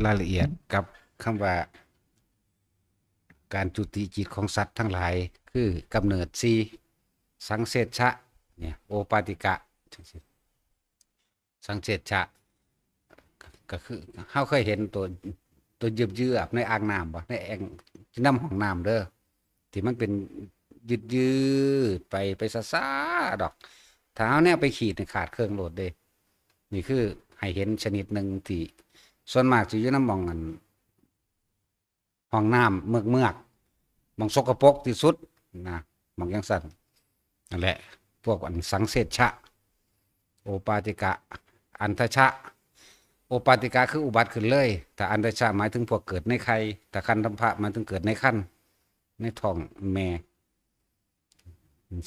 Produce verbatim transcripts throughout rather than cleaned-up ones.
รายละเอียดกับคำว่า การจุติจิตของสัตว์ทั้งหลาย คือกำเนิดสี่ สังเสชชะ เนี่ย โอปาติกะ สังเสชชะ ก็คือเฮาเคยเห็นตัว ตัวยืบๆในอ่างน้ำบ่ ในแอ่ง น้ำห้องน้ำเด้อ ที่มันเป็นยืดๆไป ไปซ่าๆดอก ถ้าเฮาแนวไปขีดนี่ขาดเครื่องโลดเด้ นี่คือให้เห็นชนิดหนึ่งที่ส่วนมากสิอยู่นำหม่องอัน ห้องน้ำเมือกๆ หม่องสกปรกที่สุดนะ หม่องจั่งซั้น นั่นแหละ พวกอันสังเสชชะ โอปาติกะ อันทชะ โอปาติกะคืออุบัติขึ้นเลย ถ้าอันทชะหมายถึงพวกเกิดในไข่ ถ้าคันธพะหมายถึงเกิดในครรภ์ ในท้องแม่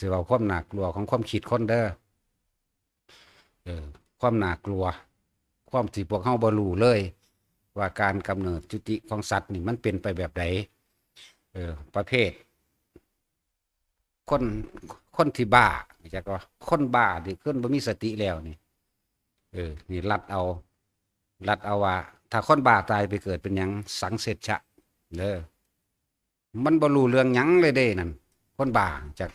สิเว้าความน่ากลัวของความคิดคนเด้อ เออ ความน่ากลัว ความที่พวกเฮาบ่รู้เลย ว่าการกำเนิดจุติของสัตว์นี่มันเป็นไปแบบใด เออ ประเภท คน คนที่บ้า จักว่า คนบ้าที่คนบ่มีสติแล้วนี่ เออ นี่ลัดเอา ลัดเอาว่า ถ้าคนบ้าตายไปเกิดเป็นหยัง สังเสชชะ เด้อ มันบ่รู้เรื่องหยังเลยเด้นั่น คนบ้า จัก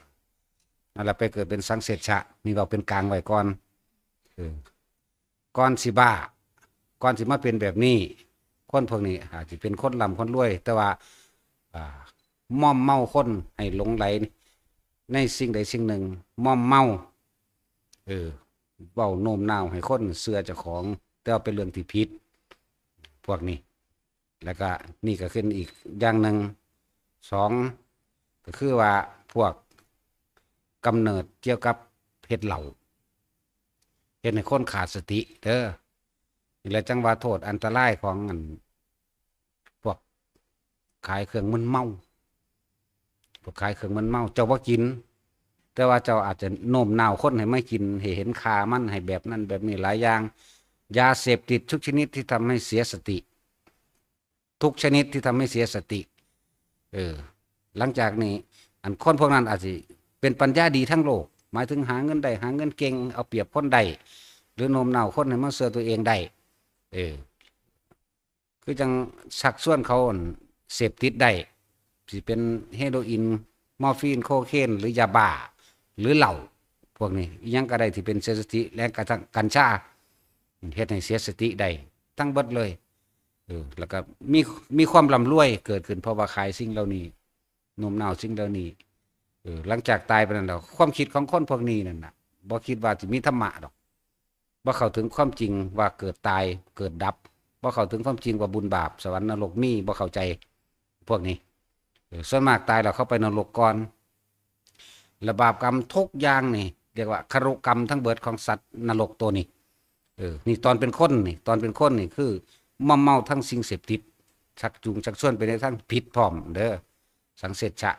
นั่นล่ะไปเกิดเป็นสังเสชชะ นี่เว้าเป็นกลางไว้ก่อน เออ ก่อนสิบ้า ก่อนสิมาเป็นแบบนี้ คนพวกนี้อาจสิเป็นคนร่ำคนรวย แต่ว่า อ่า มอมเมาคนให้หลงใหลในสิ่งใดสิ่งหนึ่ง มอมเมา เออ เว้าโน้มน้าวให้คนเชื่อเจ้าของ แต่ว่าเป็นเรื่องที่ผิด พวกนี้ แล้วก็นี่ก็ขึ้นอีกอย่างหนึ่ง สอง ก็คือว่าพวกกำเนิดเกี่ยวกับเฮ็ดเหล้า เฮ็ดให้คนขาดสติเด้อ นี่แหละจั่งว่าโทษอันตรายของอัน พวกขายเครื่องมึนเมา พวกขายเครื่องมึนเมา เจ้าบ่กิน แต่ว่าเจ้าอาจจะโน้มน้าวคนให้มากิน ให้เห็นค่ามัน ให้แบบนั้นแบบนี้หลายอย่าง ยาเสพติดทุกชนิดที่ทำให้เสียสติ ทุกชนิดที่ทำให้เสียสติ เออ หลังจากนี้ อันคนพวกนั้นอาจสิเป็นปัญญาดีทั้งโลก หมายถึงหาเงินได้ หาเงินเก่ง เอาเปรียบคนได้ หรือโน้มน้าวคนให้มาเชื่อตัวเองได้ เออ คือจั่งชักชวนเขาอันเสพติดได้ สิเป็นเฮโรอีน มอร์ฟีน โคเคน หรือยาบ้า หรือเหล้า พวกนี้ อิหยังก็ได้ที่เป็นเสียสติ และกระทั่งกัญชา เฮ็ดให้เสียสติได้ทั้งเบิดเลย เออ แล้วก็มี มีความร่ำรวยเกิดขึ้น เพราะว่าขายสิ่งเหล่านี้ โน้มน้าวสิ่งเหล่านี้ เออ หลังจากตายไปนั่นแล้ว ความคิดของคนพวกนี้นั่นน่ะ บ่คิดว่าสิมีธรรมะดอก บ่เข้าถึงความจริงว่าเกิดตาย เกิดดับ บ่เข้าถึงความจริงว่าบุญบาป สวรรค์นรกมี บ่เข้าใจ พวกนี้ เออ ส่วนมากตายแล้วเขาไปนรกก่อน และบาปกรรมทุกอย่างนี่ เรียกว่าคารุกรรมทั้งเบิดของสัตว์นรกตัวนี้ เออ นี่ตอนเป็นคนนี่ ตอนเป็นคนนี่คือมอมเมาทั้งสิ่งเสพติด ชักจูงชักชวนไปในทางผิดพร้อมเด้อ สังเสชชะ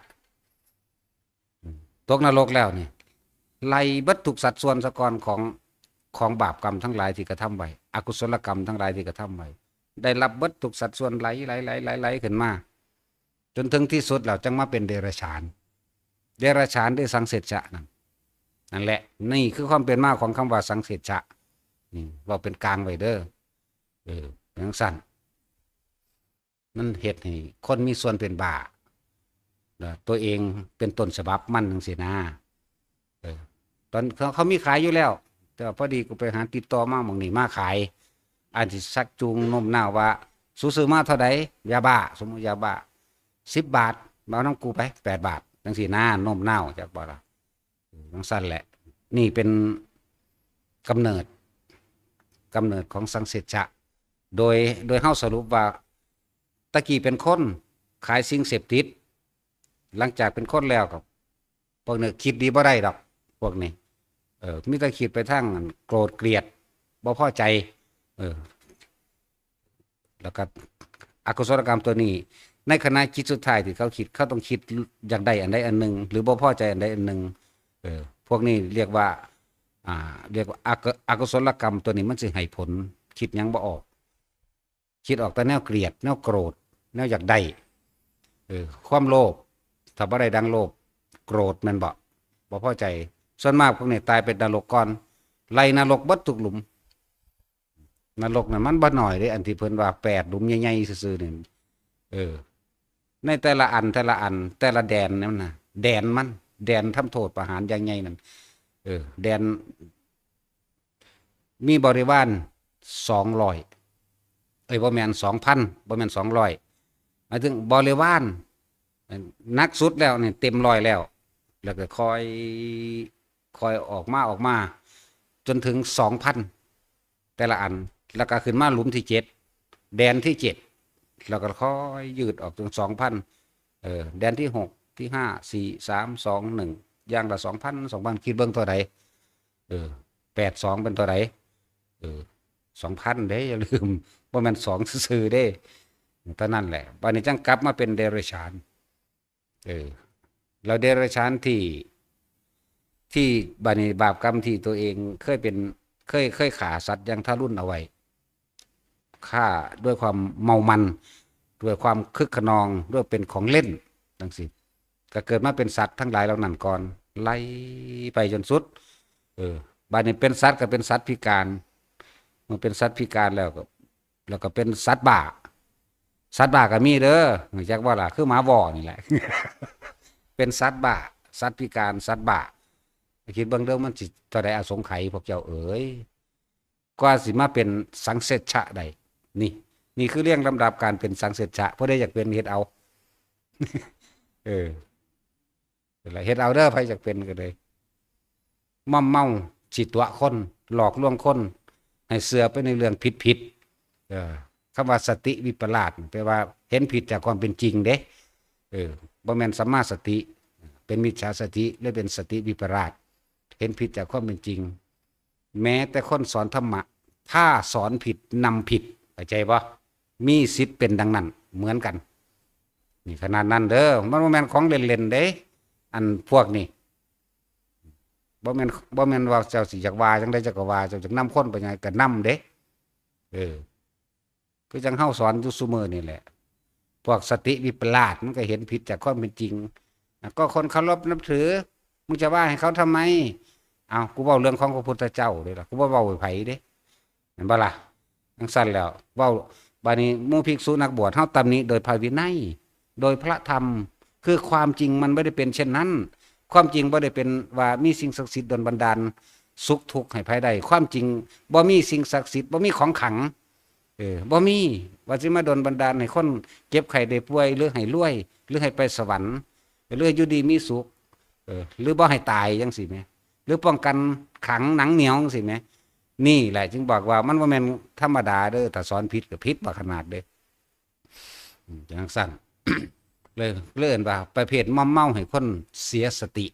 อืม ตกนรกแล้วนี่ ไล่เบิดทุกสัดส่วนสะก่อนของ ของบาปกรรมทั้งหลายที่กระทำไว้ อกุศลกรรมทั้งหลายที่กระทำไว้ ได้รับเบิดทุกสัดส่วนไหล ไหล ไหล ไหล ไหลขึ้นมา จนถึงที่สุดแล้วจั่งมาเป็นเดรัจฉาน เดรัจฉานด้วยสังเสชชะนั่น นั่นแหละ นี่คือความเป็นมาของคำว่าสังเสชชะ นี่เว้าเป็นกลางไว้เด้อ เออ เป็นจั่งซั้น มันเฮ็ดให้คนมีส่วนเป็นบ้า นะ ตัวเองเป็นต้นฉบับมันจั่งซี้นะ เออ ตอนเขา เขามีขายอยู่แล้ว แต่ว่าพอดีกูไปหาติดต่อมาหม่องนี้มาขาย อันที่ชักจูงโน้มน้าวว่า "สูซื้อมาเท่าใด ยาบ้า สมมุติยาบ้า สิบบาท มาเอานำกูไป แปดบาท" จั่งซี้นะ โน้มน้าว จักบ่ล่ะ เออ จั่งซั้นแหละ นี่เป็นกำเนิด กำเนิดของสังเสชชะ โดย โดยเฮาสรุปว่า ตะกี้เป็นคนขายสิ่งเสพติด หลังจากเป็นคนแล้วก็ พวกนี้คิดดีบ่ได้ดอก พวกนี้ เออ มีแต่คิดไปทางโกรธเกลียด บ่พอใจ เออ แล้วก็อกุศลกรรมตัวนี้ ในขณะจิตสุดท้ายที่เขาคิด เขาต้องคิดอยากได้อันใดอันหนึ่ง หรือบ่พอใจอันใดอันหนึ่ง เออ พวกนี้เรียกว่า อ่า เรียกว่าอกุ- อกุศลกรรมตัวนี้มันสิให้ผล คิดหยังบ่ออก คิดออกแต่แนวเกลียด แนวโกรธ แนวอยากได้ เออ ความโลภ ถ้าบ่ได้ดังโลภ โกรธแม่นบ่ บ่พอใจ ส่วนมากพวกนี้ตายเป็นนรกก่อน ไล่นรกเบิดทุกหลุม นรกนั่นมันบ่น้อยเด้ อันที่เพิ่นว่าแปดหลุมใหญ่ๆซื่อๆนี่ เออ ในแต่ละอัน แต่ละอัน แต่ละแดนนั่นน่ะ แดนมัน แดนทำโทษประหารอย่างใหญ่นั่น เออ แดน มีบริวาร สองร้อย เอ้ย บ่แม่น สองพัน บ่แม่น สองร้อย หมายถึงบริวาร หนักสุดแล้วนี่เต็มร้อยแล้ว แล้วก็ค่อย ค่อยออกมา ออกมา จนถึง สองพัน แต่ละอัน แล้วก็ขึ้นมาหลุมที่เจ็ด แดนที่เจ็ด แล้วก็ค่อยยืดออกจน สองพัน เออ แดนที่หก ที่ห้า สี่ สาม สอง หนึ่ง อย่างละ สองพัน สองพัน คิดเบิ่งเท่าใด เออ แปดสอง เป็นเท่าใด เออ สองพัน เด้ อย่าลืม บ่แม่น สอง ซื่อๆเด้ เท่านั้นแหละ บัดนี้จั่งกลับมาเป็นเดรัจฉาน เออ แล้วเดรัจฉานที่ ที่บัดนี้บาปกรรมที่ตัวเองเคยเป็น เคย เคยฆ่าสัตว์อย่างทารุณเอาไว้ ฆ่าด้วยความเมามัน ด้วยความคึกคะนอง ด้วยเป็นของเล่น จั่งซี้ ก็เกิดมาเป็นสัตว์ทั้งหลายเหล่านั้นก่อน ไล่ไปจนสุด เออ บัดนี้เป็นสัตว์ก็เป็นสัตว์พิการ เมื่อเป็นสัตว์พิการแล้วก็ แล้วก็เป็นสัตว์บ้า สัตว์บ้าก็มีเด้อ จักว่าล่ะ คือหมาว่อนี่แหละ เป็นสัตว์บ้า สัตว์พิการ สัตว์บ้า คิดเบิ่งเด้อ มันสิเท่าใดอสงไขยพวกเจ้าเอ๋ย กว่าสิมาเป็นสังเสชชะได้ นี่ นี่คือเรียงลำดับการเป็นสังเสชชะ ผู้ใดอยากเป็นเฮ็ดเอา เออ นั่นล่ะ เฮ็ดเอาเด้อ ไผอยากเป็นก็เลย ม่อมเมา สิตั๋วคน หลอกลวงคน ให้เชื่อไปในเรื่องผิดๆ เออ คำว่าสติวิปลาส แปลว่าเห็นผิดจากความเป็นจริงเด้ เออ บ่แม่นสัมมาสติ เป็นมิจฉาสติ หรือเป็นสติวิปลาส เห็นผิดจากความเป็นจริง แม้แต่คนสอนธรรมะ ถ้าสอนผิดนำผิด เข้าใจบ่ มีสิทธิ์เป็นดังนั้นเหมือนกัน นี่ขนาดนั้นเด้อ มันบ่แม่นของเล่นๆเด้ อันพวกนี้ บ่แม่น บ่แม่นว่าเจ้าสิอยากว่าจั่งใดเจ้าก็ว่า เจ้าอยากนำคนไปจั่งใดก็นำเด้ เออ คือจั่งเฮาสอนอยู่ซุมื้อนี่แหละ พวกสติวิปลาสมันก็เห็นผิดจากความเป็นจริง อ่ะ ก็คนเคารพนับถือ มึงจะว่าให้เขาทำไม เอา กูเว้าเรื่องของพระพุทธเจ้าเด้ล่ะ กูบ่เว้าให้ไผเด้ เห็นบ่ล่ะ จั่งซั้นแล้ว เว้า บัดนี้หมู่ภิกษุนักบวช เฮาตำหนิโดยพระวินัย โดยพระธรรม คือความจริงมันบ่ได้เป็นเช่นนั้น ความจริงบ่ได้เป็นว่ามีสิ่งศักดิ์สิทธิ์ดลบันดาลสุขทุกข์ให้ไผได้ ความจริงบ่มีสิ่งศักดิ์สิทธิ์ บ่มีของขลัง เออ บ่มี ว่าสิมาดลบันดาลให้คนเจ็บไข้ได้ป่วย หรือให้รวย หรือให้ไปสวรรค์ หรืออยู่ดีมีสุข เออ หรือบ่ให้ตายจั่งซี้แหม หรือป้องกันขลังหนังเหนียวจั่งซี้แหม นี่แหละจึงบอกว่ามันบ่แม่นธรรมดาเด้อ ถ้าสอนผิดก็ผิดบักขนาดเด้อ อืม จั่งซั้น เลย เลยเอิ้นว่าประเภทม่อมเมาให้คนเสียสติ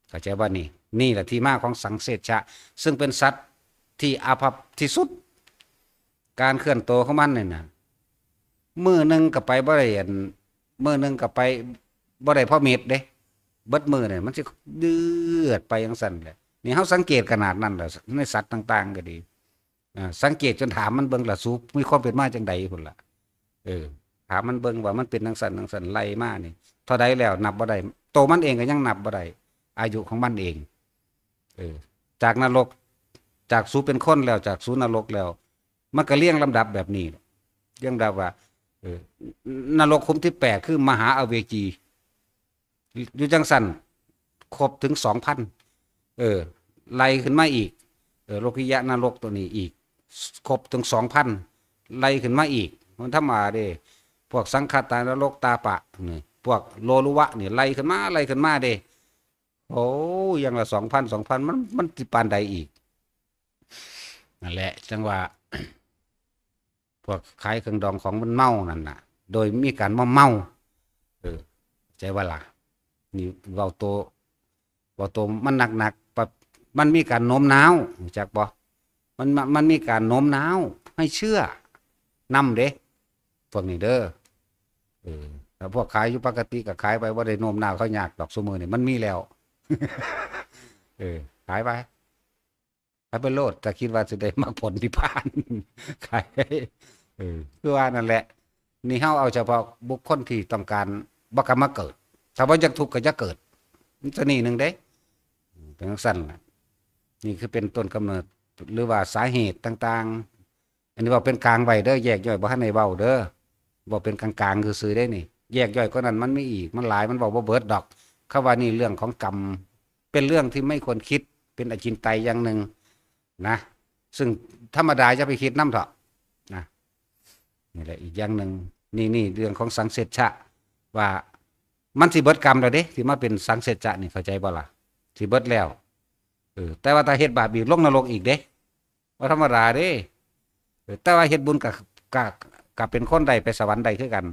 เข้าใจบ่นี่ นี่แหละที่มาของสังเสชชะ ซึ่งเป็นสัตว์ที่อาภัพที่สุด การเคลื่อนตัวของมันนี่น่ะ มื้อหนึ่งก็ไปบ่ได้อัน มื้อหนึ่งก็ไปบ่ได้พอเม็ดเด้ เบิดมื้อเนี่ยมันสิเดือดไปจั่งซั้นแหละ นี่เฮาสังเกตขนาดนั้นแหละ ในสัตว์ต่างๆก็ดี อ่า สังเกตจนถามมันเบิ่งล่ะ สูมีความเป็นมาจั่งใดพุ้นล่ะ เออ ถามมันเบิ่งว่ามันเป็นจั่งซั้นจั่งซั้น ไล่มานี่ เท่าใดแล้วนับบ่ได้ โตมันเองก็ยังนับบ่ได้ อายุของมันเอง เออ จากนรก จากสูเป็นคนแล้ว จากสูนรกแล้ว มันก็เรียงลำดับแบบนี้ เรียงลำดับว่า เออ นรกขุมที่แปดคือมหาอเวจี อยู่จั่งซั้น ครบถึง สองพัน เออ ไล่ขึ้นมาอีก เออ โลกิยะนรกตัวนี้อีก ครบถึง สองพัน ไล่ขึ้นมาอีก มันธรรมดาเด้ พวกสังคตานรกตาปะนี่ พวกโลลุวะนี่ ไล่ขึ้นมา ไล่ขึ้นมาเด้ โอ้ อย่างละ สองพัน สองพัน มัน มันสิปานใดอีก นั่นแหละ จั่งว่า พวกขายเครื่องดองของมึนเมานั่นน่ะ โดยมีการมอมเมา เออ ใจว่าล่ะ นี่เว้าโต เว้าโตมันหนักๆ ปะ มันมีการโน้มน้าว รู้จักบ่ มัน มัน มันมีการโน้มน้าวให้เชื่อนำเด้ พวกนี้เด้อ เออ แล้วพวกขายอยู่ปกติก็ขายไป บ่ได้โน้มน้าวเขายากดอก ซุมื้อนี่มันมีแล้ว เออ ขายไป ขายไปโลด ถ้าคิดว่าสิได้มรรคผลนิพพาน ขาย เออ คือว่านั่นแหละ นี่เฮาเอาเฉพาะบุคคลที่ต้องการบ่กลับมาเกิด ถ้าบ่อยากทุกข์ก็อย่าเกิด มันตัวนี้หนึ่งเด้ เป็นจั่งซั้นล่ะ นี่คือเป็นต้นกำเนิด หรือว่าสาเหตุต่าง อันนี้เว้าเป็นกลางไว้เด้อ แยกย่อยบ่ทันได้เว้าเด้อ เว้าเป็นกลางๆซื่อๆเด้นี่ แยกย่อยกว่านั้นมันมีอีก มันหลาย มันเว้าบ่เบิดดอก คำว่านี่เรื่องของกรรม เป็นเรื่องที่ไม่ควรคิด เป็นอจินไตยอย่างหนึ่งนะ ซึ่งธรรมดาอย่าไปคิดนำเถาะนะ นี่แหละอีกอย่างหนึ่ง นี่ นี่เรื่องของสังเสชชะ ว่ามันสิเบิดกรรมแล้วเด้ ที่มาเป็นสังเสชชะนี่ เข้าใจบ่ล่ะ สิเบิดแล้ว เออ แต่ว่าถ้าเฮ็ดบาปอีก ลงนรกอีกเด้ บ่ธรรมดาเด้ เออ แต่ว่าเฮ็ดบุญกะ กะ กะเป็นคนได้ไปสวรรค์ได้คือกัน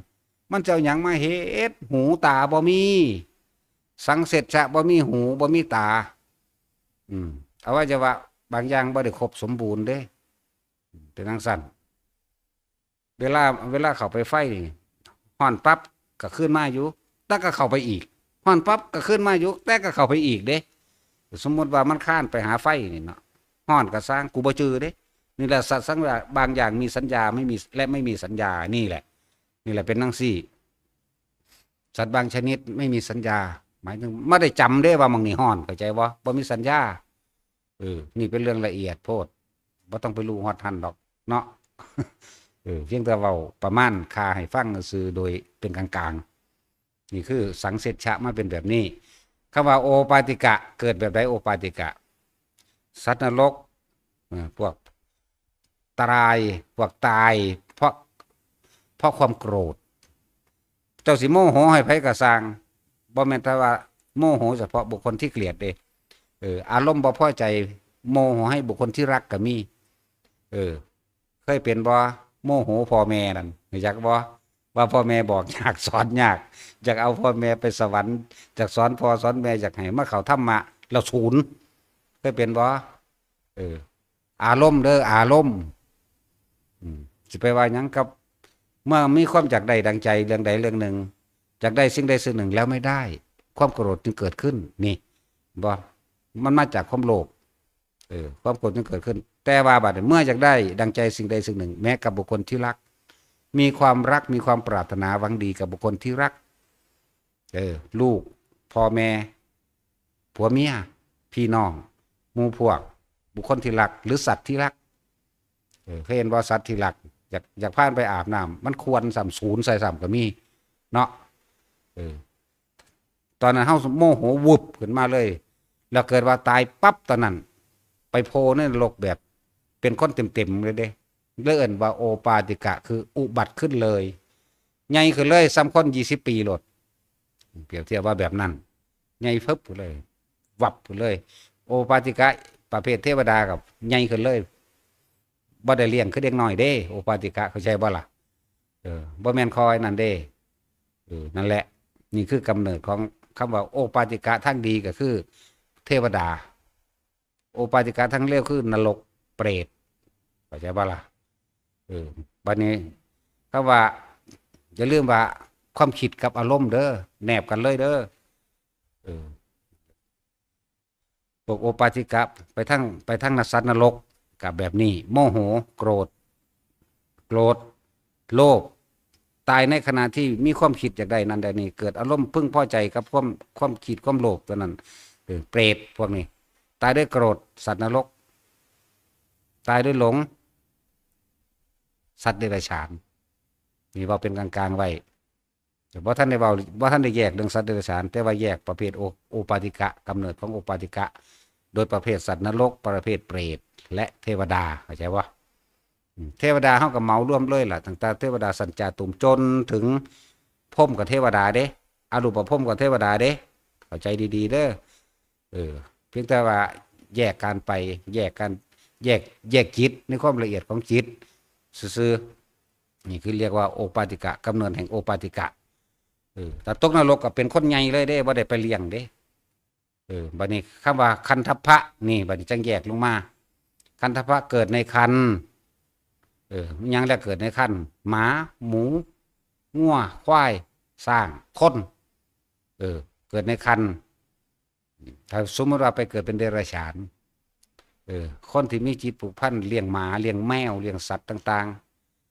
มันจะเอาหยังมาเฮ็ด หูตาบ่มี สังเสชชะบ่มีหูบ่มีตา อืม อวัยวะบางอย่างบ่ได้ครบสมบูรณ์เด้ เป็นจั่งซั้น เวลา เวลาเข้าไปไฟนี่ ฮ้อนปั๊บก็คืนมาอยู่ แต่ก็เข้าไปอีก ฮ้อนปั๊บก็คืนมาอยู่ แต่ก็เข้าไปอีกเด้ สมมุติว่ามันคลานไปหาไฟนี่เนาะ ฮ้อนก็ซ่าง กูบ่จื่อเด้ นี่แหละสัตว์สังวาบางอย่างมีสัญญาไม่มี และไม่มีสัญญา นี่แหละ นี่แหละเป็นจั่งซี้ สัตว์บางชนิดไม่มีสัญญา หมายถึงบ่ได้จำเด้ว่าหม่องนี้ฮ้อน เข้าใจบ่ บ่มีสัญญา เออ นี่เป็นเรื่องละเอียดโพด บ่ต้องไปรู้ฮอดหั่นดอกเนาะ เออ เพียงแต่เว้าประมาณค่าให้ฟังซื่อๆ โดยเป็นกลางๆ นี่คือสังเสชชะมาเป็นแบบนี้ คำว่าโอปาติกะ เกิดแบบใดโอปาติกะ สัตว์นรก เอ่อ พวกตาย พวกตาย เพราะ เพราะความโกรธ เจ้าสิโมโหให้ไผก็ซ่าง บ่แม่นแต่ว่าโมโหเฉพาะบุคคลที่เกลียดเด้ เออ อารมณ์บ่พอใจ โมโหให้บุคคลที่รักก็มี เออ เคยเป็นบ่ โมโหพ่อแม่นั่น รู้จักบ่ ว่าพ่อแม่บอกยากสอนยาก อยากเอาพ่อแม่ไปสวรรค์ อยากสอนพ่อสอนแม่ อยากให้มาเข้าธรรมะ แล้วศูนย์ เคยเป็นบ่ เออ อารมณ์เด้อ อารมณ์ อืม สิไปว่าหยังกับ เมื่อมีความอยากได้ดังใจเรื่องใดเรื่องหนึ่ง อยากได้สิ่งใดสิ่งหนึ่งแล้วไม่ได้ ความโกรธจึงเกิดขึ้น นี่ บ่ มันมาจากความโลภ เออ ความโกรธจึงเกิดขึ้น แต่ว่าบัดนี้เมื่ออยากได้ดังใจสิ่งใดสิ่งหนึ่ง แม้กับบุคคลที่รัก มีความรัก มีความปรารถนาหวังดีกับบุคคลที่รัก เออ ลูก พ่อแม่ ผัวเมีย พี่น้อง หมู่พวก บุคคลที่รัก หรือสัตว์ที่รัก เออ เคยเห็นบ่ สัตว์ที่รัก อยาก อยากพามันไปอาบน้ำ มันข่วนซ้ำ สูนใส่ซ้ำก็มี เนาะ เออ ตอนนั้นเฮาโมโหวึบขึ้นมาเลย แล้วเกิดว่าตายปั๊บตอนนั้น ไปโผล่ในนรกแบบเป็นคนเต็มๆเลยเด้ เลยเอิ้นว่าโอปาติกะ คืออุบัติขึ้นเลย ใหญ่ขึ้นเลย ส่ำคนยี่สิบปีโลด เปรียบเทียบว่าแบบนั้น ใหญ่เพิบเลย วับเลย โอปาติกะ ประเภทเทวดากับใหญ่ขึ้นเลย บ่ได้เลี้ยงคือเด็กน้อยเด้ โอปาติกะ เข้าใจบ่ล่ะ เออ บ่แม่นคอยนั่นเด้ เออ นั่นแหละ นี่คือกำเนิดของคำว่าโอปาติกะ ทางดีก็คือเทวดา โอปาติกะ ทางเลวคือนรก เปรต เข้าใจบ่ล่ะ เออ บัดนี้คำว่า อย่าลืมว่าความคิดกับอารมณ์เด้อ แนบกันเลยเด้อ เออ พวกโอปาติกะ ไปทาง ไปทางนสัตว์นรก กับแบบนี้ โมโห โกรธ โกรธ โลภ ตายในขณะที่มีความคิดอยากได้นั่นได้นี่ เกิดอารมณ์พึงพอใจกับความ ความคิด ความโลภตัวนั้น เออ เปรตพวกนี้ ตายด้วยโกรธ สัตว์นรก ตายด้วยหลง สัตว์เดรัจฉาน นี่เว้าเป็นกลางๆไว้ แต่บ่ทันได้เว้า บ่ทันได้แยกเรื่องสัตว์เดรัจฉาน แต่ว่าแยกประเภทโอ โอปาติกะ กำเนิดของโอปาติกะ โดยประเภทสัตว์นรก ประเภทเปรต และเทวดา เข้าใจบ่ อืม เทวดาเฮาก็เหมารวมเลยล่ะ ตั้งแต่เทวดาชั้นจาตุม จนถึงพรหมกับเทวดาเด้ อรูปพรหมกับเทวดาเด้ เข้าใจดีๆเด้อ เออ เพียงแต่ว่าแยกกันไป แยกกัน แยก แยกจิตในความละเอียดของจิตซื่อๆ นี่คือเรียกว่าโอปาติกะ กำเนิดแห่งโอปาติกะ เออ ถ้าตกนรกก็เป็นคนใหญ่เลยเด้ บ่ได้ไปเลี้ยงเด้ เออ บัดนี้คำว่าคันทัพพะ นี่ บัดนี้จั่งแยกลงมา คันทัพพะเกิดในครรภ์ เออ อิหยังแหละเกิดในครรภ์ หมา หมู งัว ควาย ช้าง คน เออ เกิดในครรภ์ ถ้าสมมุติว่าไปเกิดเป็นเดรัจฉาน เออ คนที่มีจิตผูกพัน เลี้ยงหมา เลี้ยงแมว เลี้ยงสัตว์ต่าง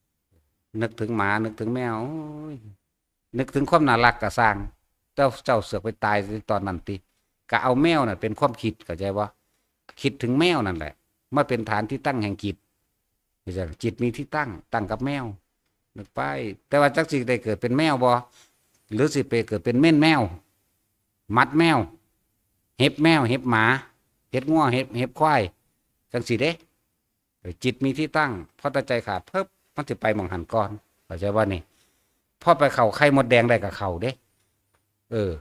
ๆ นึกถึงหมา นึกถึงแมว โอ้ย นึกถึงความน่ารักก็ซ่าง เจ้า เจ้าเสือกไปตายตอนนั้นติ ก็เอาแมวน่ะเป็นความคิด เข้าใจบ่ คิดถึงแมวนั่นแหละ มาเป็นฐานที่ตั้งแห่งจิต จั่งจิตมีที่ตั้ง ตั้งกับแมว นึกไป แต่ว่าจักสิได้เกิดเป็นแมวบ่ หรือสิไปเกิดเป็นเม่นแมว หมัดแมว เห็บแมว เห็บหมา เห็บงัว เห็บ เห็บควาย จั่งซี้เด้ เออ จิตมีที่ตั้ง พอแต่ใจขาด ปึ๊บ มันสิไปหม่องหั้นก่อน เข้าใจบ่นี่ พอไปเข้าไข่มดแดงได้ก็เข้าเด้ เออ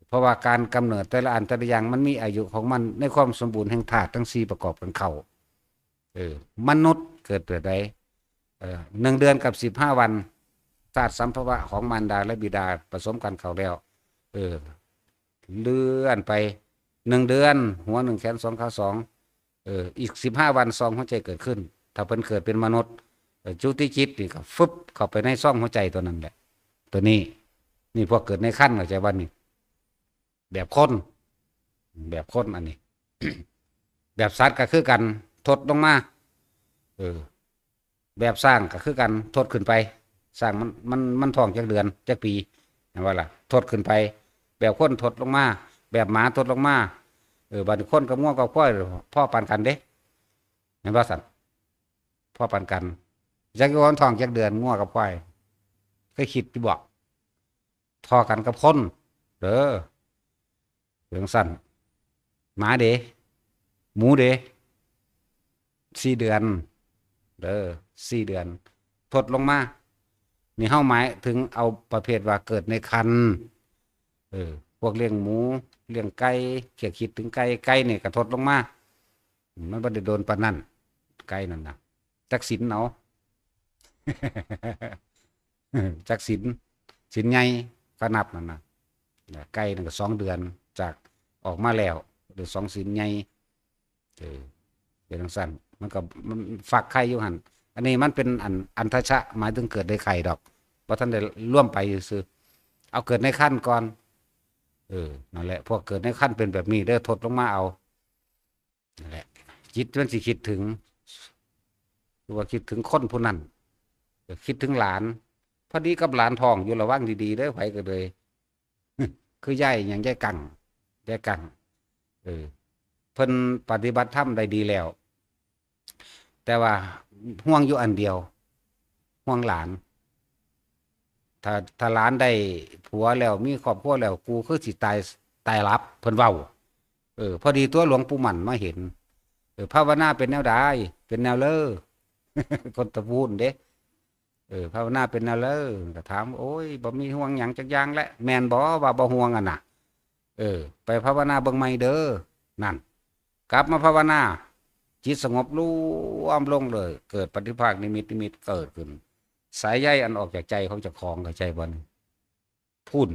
เพราะว่าการกำเนิดแต่ละอันแต่ละอย่างมันมีอายุของมัน ในความสมบูรณ์แห่งธาตุทั้งสี่ประกอบกันเข้า เออ มนุษย์เกิดเดือนใด เออ หนึ่งเดือนกับสิบห้าวัน ธาตุสัมภวะของมารดาและบิดาผสมกันเข้าแล้ว เออ เลื่อนไป หนึ่งเดือน หัวหนึ่ง แขนสอง ขาสอง เออ อีกสิบห้าวัน ซองหัวใจเกิดขึ้น ถ้าเพิ่นเกิดเป็นมนุษย์ เออ จุติจิตนี่ก็ฟึบเข้าไปในซองหัวใจตัวนั้นแหละ ตัวนี้ นี่พวกเกิดในครรภ์ เข้าใจบ่นี่ แบบคน แบบคนอันนี้ แบบสัตว์ก็คือกัน ทดลงมา เออ แบบช้างก็คือกัน ทดขึ้นไป ช้างมัน มัน มันท้องจักเดือน จักปี เห็นบ่ล่ะ ทดขึ้นไป แบบคนทดลงมา แบบหมาทดลงมา เออ บัดนี้คนกับงัวกับควาย พอปานกันเด้ เห็นบ่ซั่น พอปานกัน จักอยู่ว่ามันท้องจักเดือน งัวกับควาย เคยคิดอยู่บ่ ท่อกันกับคน เด้อ จั่งซั้น หมาเด้ หมูเด้ สี่เดือน เด้อ สี่เดือน ทดลงมา นี่เฮาหมายถึงเอาประเภทว่าเกิดในครรภ์ เออ พวกเลี้ยงหมู เลี้ยงไก่ เคียดคิดถึงไก่ ไก่นี่ก็ทดลงมา มันบ่ได้โดนปานนั้น ไก่นั่นน่ะ จักศีลเอา จักศีล ศีลใหญ่ เขานับนั่นน่ะ ไก่นั่นก็สองเดือน จากออกมาแล้ว ได้สองศีลใหญ่ เออ เป็นจั่งซั้น มันก็ มันฟักไข่อยู่หั่น อันนี้มันเป็นอัน อัณฑชะ หมายถึงเกิดในไข่ดอก บ่ทันได้รวมไปซื่อๆ เอาเกิดในครรภ์ก่อน เออ นั่นแหละ พวกเกิดในครรภ์เป็นแบบนี้เด้อ ทดลงมาเอา นั่นแหละ จิตมันสิคิดถึง คือว่าคิดถึงคนผู้นั้น ก็คิดถึงหลาน พอดีกับหลานท้องอยู่ ระวังดีๆ เด้อ ไผก็เลย คือยายหยัง ยายกัง ยายกัง เออ เพิ่นปฏิบัติธรรมได้ดีแล้ว แต่ว่าห่วงอยู่อันเดียว ห่วงหลาน ถ้า ถ้าหลานได้ผัวแล้ว มีครอบครัวแล้ว กูคือสิตาย ตายหลับ เพิ่นเว้า เออ พอดีตัวหลวงปู่หมั่นมาเห็น เออ ภาวนาเป็นแนวใด เป็นแนวเลอ คนตะพูนเด้ เออ ภาวนาเป็นแนวเลอ ก็ถาม โอ้ย บ่มีห่วงหยังจักอย่างแหละ แม่นบ่ว่าบ่ห่วงอะน่ะ เออ ไปภาวนาเบิ่งใหม่เด้อ นั่น กลับมาภาวนา จิตสงบรวมลงเลย เกิดปฏิภาคนิมิต นิมิตเกิดขึ้น สายใยอันออกจากใจของเจ้าของ เข้าใจบ่นี่ พุ้น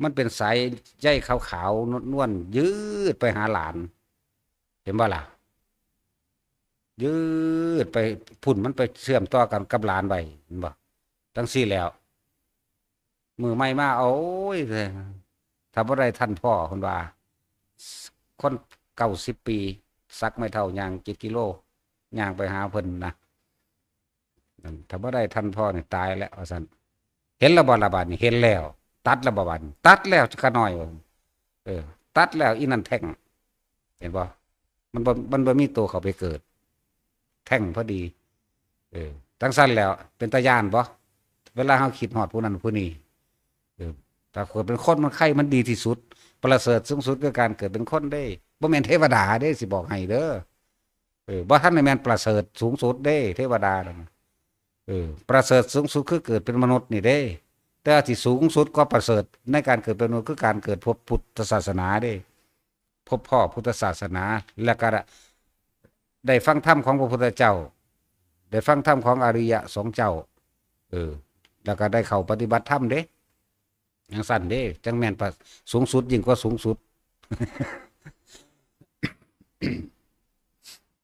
มันเป็นสายใยขาวๆ นวลๆ ยืดไปหาหลาน เห็นบ่ล่ะ ยืดไปพุ้น มันไปเชื่อมต่อกันกับหลานไว้ เห็นบ่ จั่งซี้แล้ว มื้อใหม่มา โอ้ย ถ้าบ่ได้ทันพ่อ เพิ่นว่า คนเก้าสิบปี สักไม้เท้าย่างเจ็ดกิโล ย่างไปหาเพิ่นนะ นั่น ถ้าบ่ได้ทันพ่อนี่ตายแล้ว ว่าซั่น เห็นแล้วบ่ล่ะบาดนี้ เห็นแล้ว ตัดแล้วบ่บาดนี้ ตัดแล้วขะน้อย ว่าซั่น เออ ตัดแล้วอีนั่นแท้ง เห็นบ่ มันบ่ มันบ่มีตัวเข้าไปเกิด แท้งพอดี เออ จั่งซั้นแล้ว เป็นตาย้านบ่ เวลาเฮาคิดฮอดผู้นั้นผู้นี้ เออ ถ้าเกิดเป็นคนมันไคร่มันดีที่สุด ประเสริฐสูงสุดคือการเกิดเป็นคนเด้ บ่แม่นเทวดาเด้ สิบอกให้เด้อ เออ บ่ทันได้แม่นประเสริฐสูงสุดเด้ เทวดานั่นน่ะ เออ ประเสริฐสูงสุดคือเกิดเป็นมนุษย์นี่เด้ แต่ที่สูงสุดกว่าประเสริฐในการเกิดเป็นมนุษย์คือการเกิดพบพุทธศาสนาเด้ พบพ้อพุทธศาสนา แล้วก็ได้ฟังธรรมของพระพุทธเจ้า ได้ฟังธรรมของอริยะสงฆ์เจ้า เออ แล้วก็ได้เข้าปฏิบัติธรรมเด้ จั่งซั้นเด้ จั่งแม่นประ สูงสุดยิ่งกว่าสูงสุด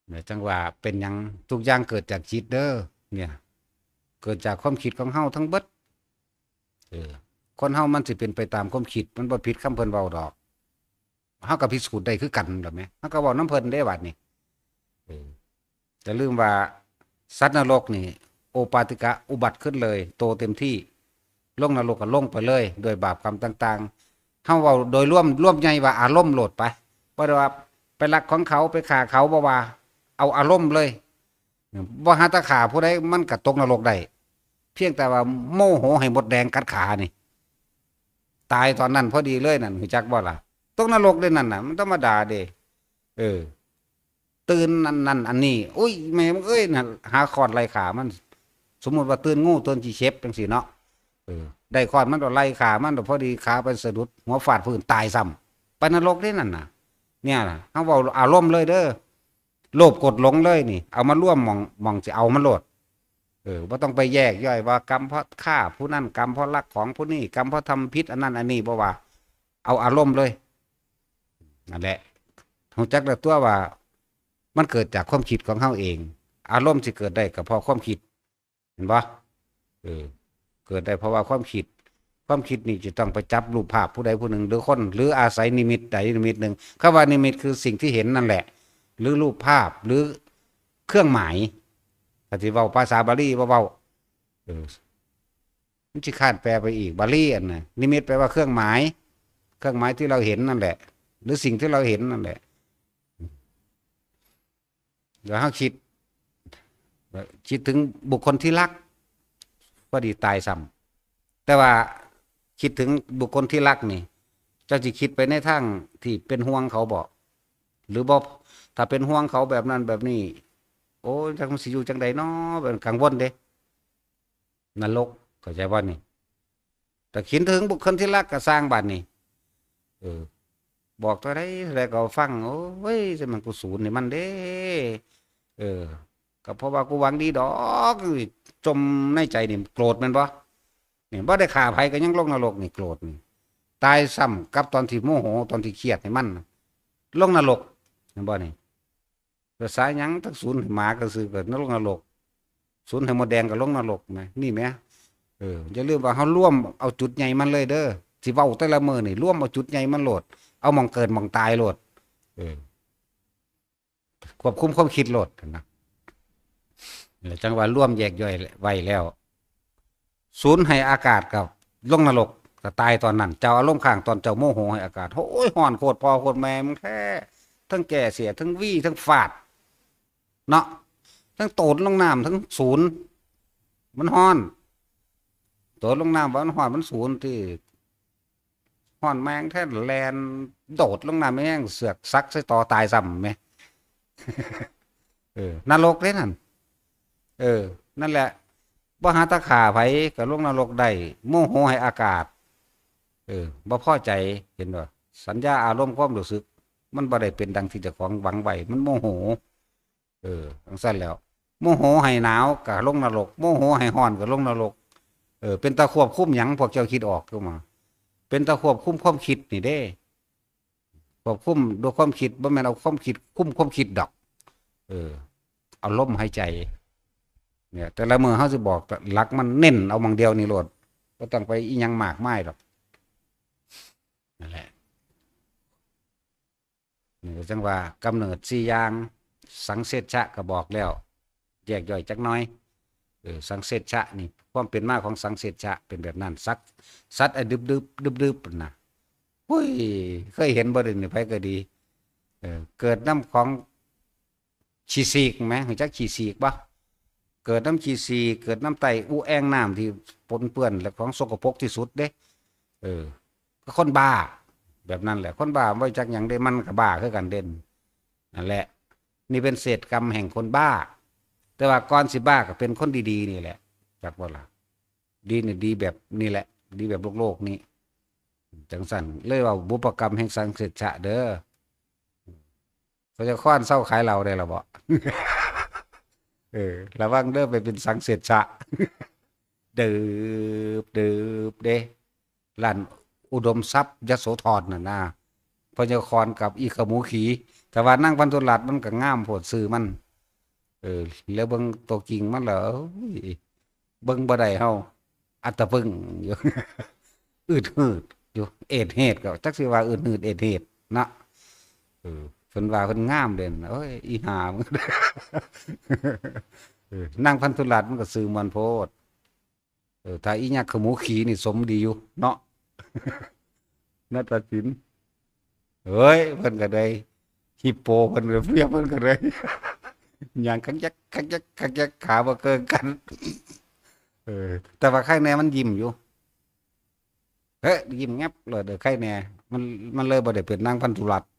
เนี่ย จั่งว่าเป็นหยัง ทุกอย่างเกิดจากจิตเด้อ เนี่ย เกิดจากความคิดของเฮาทั้งเบิด เออ คนเฮามันสิเป็นไปตามความคิด มันบ่ผิดคำเพิ่นเว้าดอก เฮาก็พิสูจน์ได้คือกันล่ะแหม เฮาก็เว้านำเพิ่นเด้บัดนี้ เออ อย่าลืมว่าสัตว์นรกนี่ โอปปาติกะอุบัติขึ้นเลย โตเต็มที่ ลงนรกก็ลงไปเลย ด้วยบาปกรรมต่างๆ เฮาเว้าโดยรวม รวมใหญ่ว่าอารมณ์โลดไป บ่ได้ว่าไปลักของเขา ไปฆ่าเขา บ่ว่า เอาอารมณ์เลย บ่หาตะขาผู้ใดมันก็ตกนรกได้ เพียงแต่ว่าโมโหให้มดแดงกัดขานี่ ตายตอนนั้นพอดีเลยนั่น รู้จักบ่ล่ะ ตกนรกได้นั่นน่ะ มันธรรมดาเด้ เออ ตื่นนั่นนั่นอันนี้ อุ้ย แม่มึงเอ้ยน่ะ หาค้อนไล่ขามัน สมมุติว่าตื่นงู ตื่นขี้เข็บจังซี่เนาะ เออ ได้ค้อนมันก็ไล่ขามัน พอดีขาไปสะดุด หัวฟาดพื้นตายซ้ำ ไปนรกเด้นั่นน่ะ เนี่ยน่ะ เฮาเว้าอารมณ์เลยเด้อ โลภโกรธหลงเลยนี่ เอามารวมหม่อง หม่องสิเอามันโลด เออ บ่ต้องไปแยกย่อยว่ากรรมเพราะฆ่าผู้นั้น กรรมเพราะลักของผู้นี้ กรรมเพราะทำผิดอันนั้นอันนี้ บ่ว่า เอาอารมณ์เลย นั่นแหละ รู้จักแล้วตัวว่า มันเกิดจากความคิดของเฮาเอง อารมณ์สิเกิดได้ก็เพราะความคิด เห็นบ่ เออ เกิดได้เพราะว่าความคิด ความคิดนี่จะต้องไปจับรูปภาพผู้ใดผู้หนึ่ง หรือคน หรืออาศัยนิมิตใดนิมิตหนึ่ง คำว่านิมิตคือสิ่งที่เห็นนั่นแหละ หรือรูปภาพ หรือเครื่องหมาย ถ้าสิเว้าภาษาบาลีว่าเว้า เออ มันสิคร้านแปลไปอีก บาลีอันน่ะ นิมิตแปลว่าเครื่องหมาย เครื่องหมายที่เราเห็นนั่นแหละ หรือสิ่งที่เราเห็นนั่นแหละ แล้วเฮาคิด คิดถึงบุคคลที่รัก พอดีตายซ้ำ แต่ว่าคิดถึงบุคคลที่รักนี่ เจ้าสิคิดไปในทางที่เป็นห่วงเขาบ่ หรือบ่ ถ้าเป็นห่วงเขาแบบนั้นแบบนี้ โอ้ย จักมันสิอยู่จังใดน้อ เป็นกังวลเด้ นรก เข้าใจบ่นี่ แต่คิดถึงบุคคลที่รักก็ซ่างบาดนี่ เออ บอกเท่าใดเท่าใดก็ฟัง โอ้ย จะมันกูสูญให้มันเด้ เออ ก็เพราะว่ากูหวังดีดอก จมในใจนี่โกรธแม่นบ่ นี่บ่ได้ฆ่าไผก็ยังลงนรกนี่ โกรธนี่ ตายซ้ำกับตอนที่โมโห ตอนที่เครียดให้มัน ลงนรก เห็นบ่นี่ ภาษาหยัง ทั้งสูญให้หมาก็ซื้อก็ลงนรก สูญให้มดแดงก็ลงนรกนะ นี่แหม เออ อย่าลืมว่าเฮารวมเอาจุดใหญ่มันเลยเด้อ สิเว้าแต่ละมื้อนี่ รวมเอาจุดใหญ่มันโลด เอาหม่องเกิดหม่องตายโลด เออ ควบคุมความคิดโลดนะ แล้วจังว่ารวมแยกย่อยไว้แล้ว สูญให้อากาศกับลงนรก ก็ตายตอนนั้น เจ้าอารมณ์ค้างตอนเจ้าโมโหให้อากาศ โอ้ย ฮ้อนโคตรพ่อโคตรแม่มึงแท้ ทั้งแก่เสีย ทั้งวี ทั้งฟาด เนาะ ทั้งโตดลงน้ำ ทั้งสูญ มันฮ้อน โตดลงน้ำว่ามันฮ้อน มันสูญที่ ฮ้อนแม่งแท้ แล่นโดดลงน้ำแม่ง เสือกสักใส่ตอตายซ้ำแหม เออ นรกเด้นั่น เออ นั่นแหละ บ่หาตะขาไผก็ลงนรกได้ โมโหให้อากาศ เออ บ่พอใจ เห็นบ่ สัญญาอารมณ์ความรู้สึก มันบ่ได้เป็นดังที่เจ้าของหวังไว้ มันโมโห เออ จังซั่นแล้ว โมโหให้หนาวก็ลงนรก โมโหให้ฮ้อนก็ลงนรก เออ เป็นตาควบคุมหยัง พวกเจ้าคิดออกคือมา เป็นตาควบคุมความคิดนี่เด้ ควบคุมด้วยความคิด บ่แม่นเอาความคิดคุมความคิดดอก เออ เอาลมหายใจ เนี่ย แต่ละมื้อเฮาสิบอกหลักมัน เน้นเอาหม่องเดียวนี่โลด บ่ต้องไปอิหยังมากมายดอก นั่นแหละ นี่ก็จังว่ากำเนิดสี่อย่าง สังเสชชะก็บอกแล้ว แยกย่อยจักหน่อย เออ สังเสชชะนี่ ความเป็นมาของสังเสชชะเป็นแบบนั้น สัก สัตว์ไอ้ดึบๆ ดึบๆ นะ หุ้ย เคยเห็นบ่เดี๋ยวนี้ไผก็ดี เออ เกิดนำของขี้ฉีกแหม รู้จักขี้ฉีกบ่ เกิดนำขี้ฉีก เกิดนำใต้อุแอ่งน้ำที่ปนเปื้อนและของสกปรกที่สุดเด้ เออ ก็คนบ้า แบบนั้นแหละ คนบ้าบ่จักหยังเด้ มันก็บ้าคือกันเด้ นั่นแหละ นี่เป็นเศษกรรมแห่งคนบ้า แต่ว่าก่อนสิบ้าก็เป็นคนดีๆ นี่แหละ จักบ่ล่ะ ดีนี่ดีแบบนี่แหละ ดีแบบโลกๆ นี่ จังซั่น เลยว่าบุพกรรมแห่งสังเสชชะเด้อ เขาจะค้อนเซาขายเหล้าได้แล้วบ่ เออ ระวังเด้อ ไปเป็นสังเสชชะ เดิบ เดิบ เด้ ร้านอุดมทรัพย์ยโสธรน่ะนะ พญาคอนกับอีขมูขี แต่ว่านางพันธุรัตน์มันก็งามโพดชื่อมัน เออ แล้วเบิ่งตัวจริงมันแล้ว เอ้ย เบิ่งบ่ได้เฮา อัตตะปึ้งอยู่ อืดหืดอยู่ เอดเหดก็จักสิว่าอืดหืดเอดเหดนะ เออ เพิ่นว่าเพิ่นงามเด่น โอ้ย อีห่ามึง เออ นางพันธุรัตน์มันก็ชื่อม่วนโพด เออ ถ้าอีหยักขมูขีนี่สมดีอยู่เนาะ นาฏศิลป์ เฮ้ย เพิ่นก็ได้ ฮิปโปเพิ่นก็เพียบ เพิ่นก็ได้ ย่างคักยักคักยักคักยัก ขาบ่เกินกัน เออ แต่ว่าไข้แน่มันยิ้มอยู่ เฮ้ย ยิ้มงับเลย เด้อ ไข้แน่ มัน มันเลยบ่ได้เป็นนางพันธุรัตน์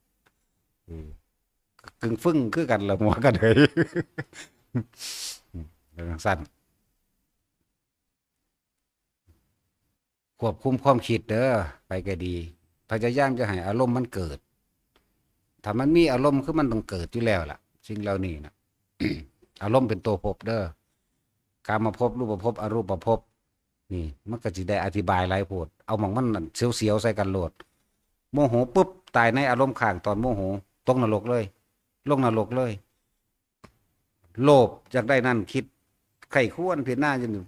อืม กึ่งฟึ่งคือกันละ หัวกะเดย เป็นจั่งซั่น ควบคุมความคิดเด้อ ไปก็ดี พยายามจะให้อารมณ์มันเกิด ถ้ามันมีอารมณ์คือมันต้องเกิดอยู่แล้วล่ะ สิ่งเหล่านี้นะ อารมณ์เป็นตัวภพเด้อ กามภพ รูปภพ อรูปภพ นี่ มันก็สิได้อธิบายหลายโพด เอาหม่องมันนั่นเสียวๆใส่กันโลด โมโหปุ๊บ ตายในอารมณ์ค้างตอนโมโห ตกนรกเลย ลงนรกเลย โลภอยากได้นั่น คิดใคร่ครวญพิจารณาอยู่นี่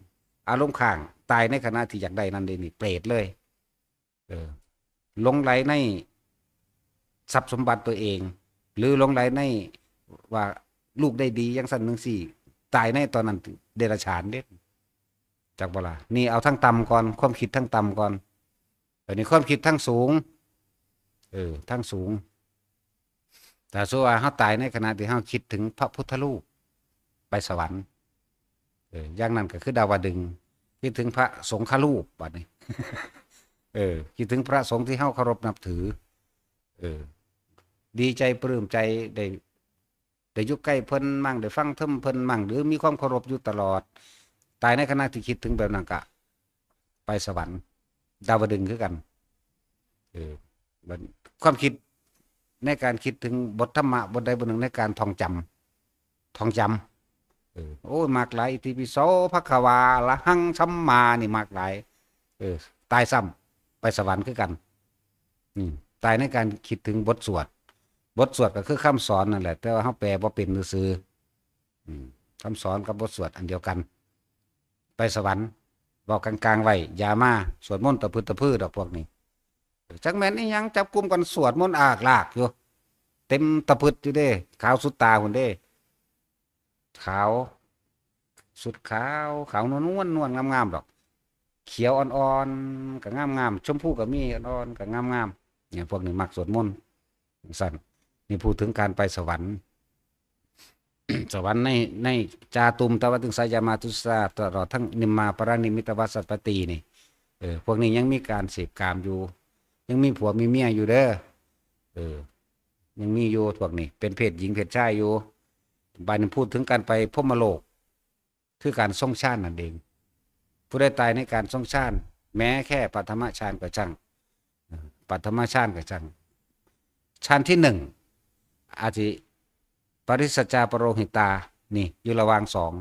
อารมณ์ค้าง ตายในขณะที่อยากได้นั่นเด้นี่ เปรตเลย เออ หลงใหลในทรัพย์สมบัติตัวเอง หรือหลงใหลในว่าลูกได้ดีจั่งซั้นจั่งซี้ ตายในตอนนั้นเดรัจฉานเด้ จักบ่ล่ะ นี่เอาทางต่ำก่อน ความคิดทางต่ำก่อน อันนี้ความคิดทางสูง เออ ทางสูง ถ้าสมมุติว่าเฮาตายในขณะที่เฮาคิดถึงพระพุทธรูป ไปสวรรค์ เออ อย่างนั้นก็คือดาวดึงส์ คิดถึงพระสงฆ์รูป บัดนี้ เออ คิดถึงพระสงฆ์ที่เฮาเคารพนับถือ เออ ดีใจปลื้มใจได้ ได้อยู่ใกล้เพิ่นมั่ง ได้ฟังธรรมเพิ่นมั่ง หรือมีความเคารพอยู่ตลอด ตายในขณะที่คิดถึงแบบนั้นก็ไปสวรรค์ ดาวดึงส์คือกัน เออ บัด ความคิดในการคิดถึงบทธรรมะบทใดบทหนึ่งในการท่องจำ ท่องจำ เออ โอ้ย มักหลาย อิติปิโสภะคะวา อะระหังสัมมา นี่มักหลาย เออ ตายซ้ำ ไปสวรรค์คือกัน อืม ตายในการคิดถึงบทสวด บทสวดก็คือคำสอนนั่นแหละ แต่ว่าเฮาแปลบ่เป็นซื่อๆ อืม คำสอนกับบทสวดอันเดียวกัน ไปสวรรค์ เว้ากลางๆไว้ อย่ามาสวดมนต์ตะพึดตะพือดอกพวกนี้ จักแม่นอีหยัง จับกลุ่มกันสวดมนต์อากลากอยู่ เต็มตะพึดอยู่เด้ ขาวสุดตาพุ้นเด้ ขาว สุดขาว ขาวนวลๆ นวลงามๆดอก เขียวอ่อนๆ ก็งามๆ ชมพูก็มีอ่อนๆ ก็งามๆ เนี่ย พวกนี้มักสวดมนต์ ซั่น นี่พูดถึงการไปสวรรค์ สวรรค์ใน ในจาตุมตวตึงสายามาตุสา ตลอดทั้งนิมมาปารานิมิตวสัตตปตีนี่ เออ พวกนี้ยังมีการเสพกามอยู่ ยังมีผัวมีเมียอยู่เด้อ เออ ยังมีอยู่พวกนี้ เป็นเพศหญิงเพศชายอยู่ บาดนี้พูดถึงการไปพรหมโลก คือการทรงฌานนั่นเอง ผู้ใดตายในการทรงฌาน แม้แค่ปฐมฌานก็ช่าง ปฐมฌานก็ช่าง ฌานที่หนึ่ง อาทิปริสจจาปโรหิตา นี่ อยู่ระหว่างสอง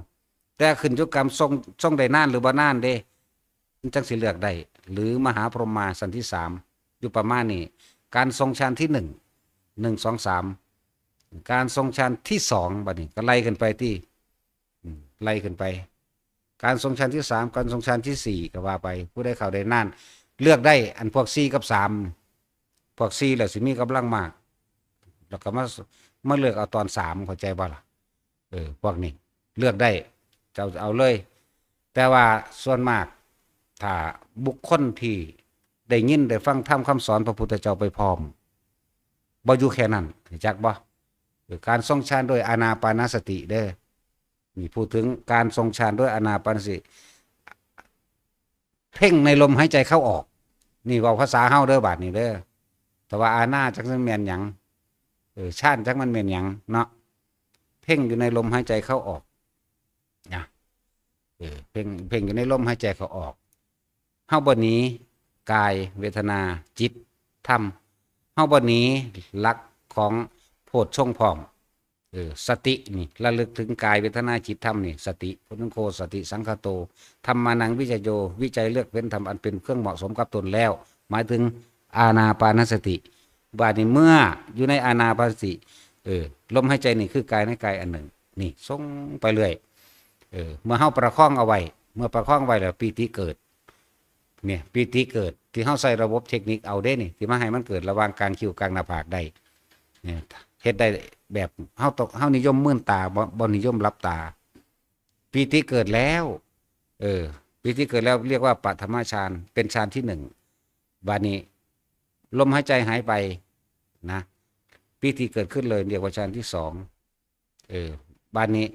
แต่ขึ้นอยู่กับทรง ทรงได้นานหรือบ่นานเด้ มันจั่งสิเลือกได้ หรือมหาพรหมาฌานที่สาม อยู่ประมาณนี้ การทรงฌานที่หนึ่ง หนึ่ง สอง สาม การทรงฌานที่สอง บัดนี้ก็ไล่ขึ้นไปที่ อืม ไล่ขึ้นไป การทรงฌานที่สาม การทรงฌานที่สี่ ก็ว่าไป ผู้ใดเข้าได้นาน เลือกได้ อันพวกสี่กับสาม พวกสี่แล้วสิมีกำลังมาก แล้วก็มา มาเลือกเอาตอนสาม เข้าใจบ่ล่ะ เออ พวกนี้เลือกได้ เจ้าเอาเลย แต่ว่าส่วนมาก ถ้าบุคคลที่ได้ยินได้ฟังธรรมคำสอนพระพุทธเจ้าไปพร้อม บ่อยู่แค่นั้น รู้จักบ่ เออ การทรงฌานด้วยอานาปานสติเด้อ นี่พูดถึงการทรงฌานด้วยอานาปานสติ เพ่งในลมหายใจเข้าออก นี่เว้าภาษาเฮาเด้อบาดนี้เด้อ แต่ว่าอานาจักมันแม่นหยัง เออ ฌานจักมันแม่นหยังเนาะ เพ่งอยู่ในลมหายใจเข้าออก นะ เออ เพ่ง เพ่งอยู่ในลมหายใจเข้าออก เฮาบ่หนีกาย เวทนา จิต ธรรม เฮาบ่หนีหลักของโพชฌงค์พร้อม เออ สตินี่ ระลึกถึงกาย เวทนา จิต ธรรมนี่ สติ พุทธังโฆ สติสังคาโต ธัมมานังวิจโย วิจัยเลือกเฟ้นธรรมอันเป็นเครื่องเหมาะสมกับตนแล้ว หมายถึงอานาปานสติ บาดนี้เมื่ออยู่ในอานาปานสติ เออ ลมหายใจนี่คือกายในกายอันหนึ่ง นี่ ทรงไปเรื่อย เออ เมื่อเฮาประคองเอาไว้ เมื่อประคองไว้แล้วปีติเกิด เนี่ย ปีติเกิด ที่เฮาใช้ระบบเทคนิคเอาเด้นี่ ที่มาให้มันเกิดระหว่างกลางคิ้วกลางหน้าผากได้ เนี่ย เฮ็ดได้แบบเฮาต้อง เฮานิยมมืนตา บ่ บ่นิยมหลับตา ปีติเกิดแล้ว เออ ปีติเกิดแล้วเรียกว่าปฐมฌาน เป็นฌานที่หนึ่ง บาดนี้ ลมหายใจหายไปนะ ปีติเกิดขึ้นเลย เรียกว่าฌานที่สอง เออ บาดนี้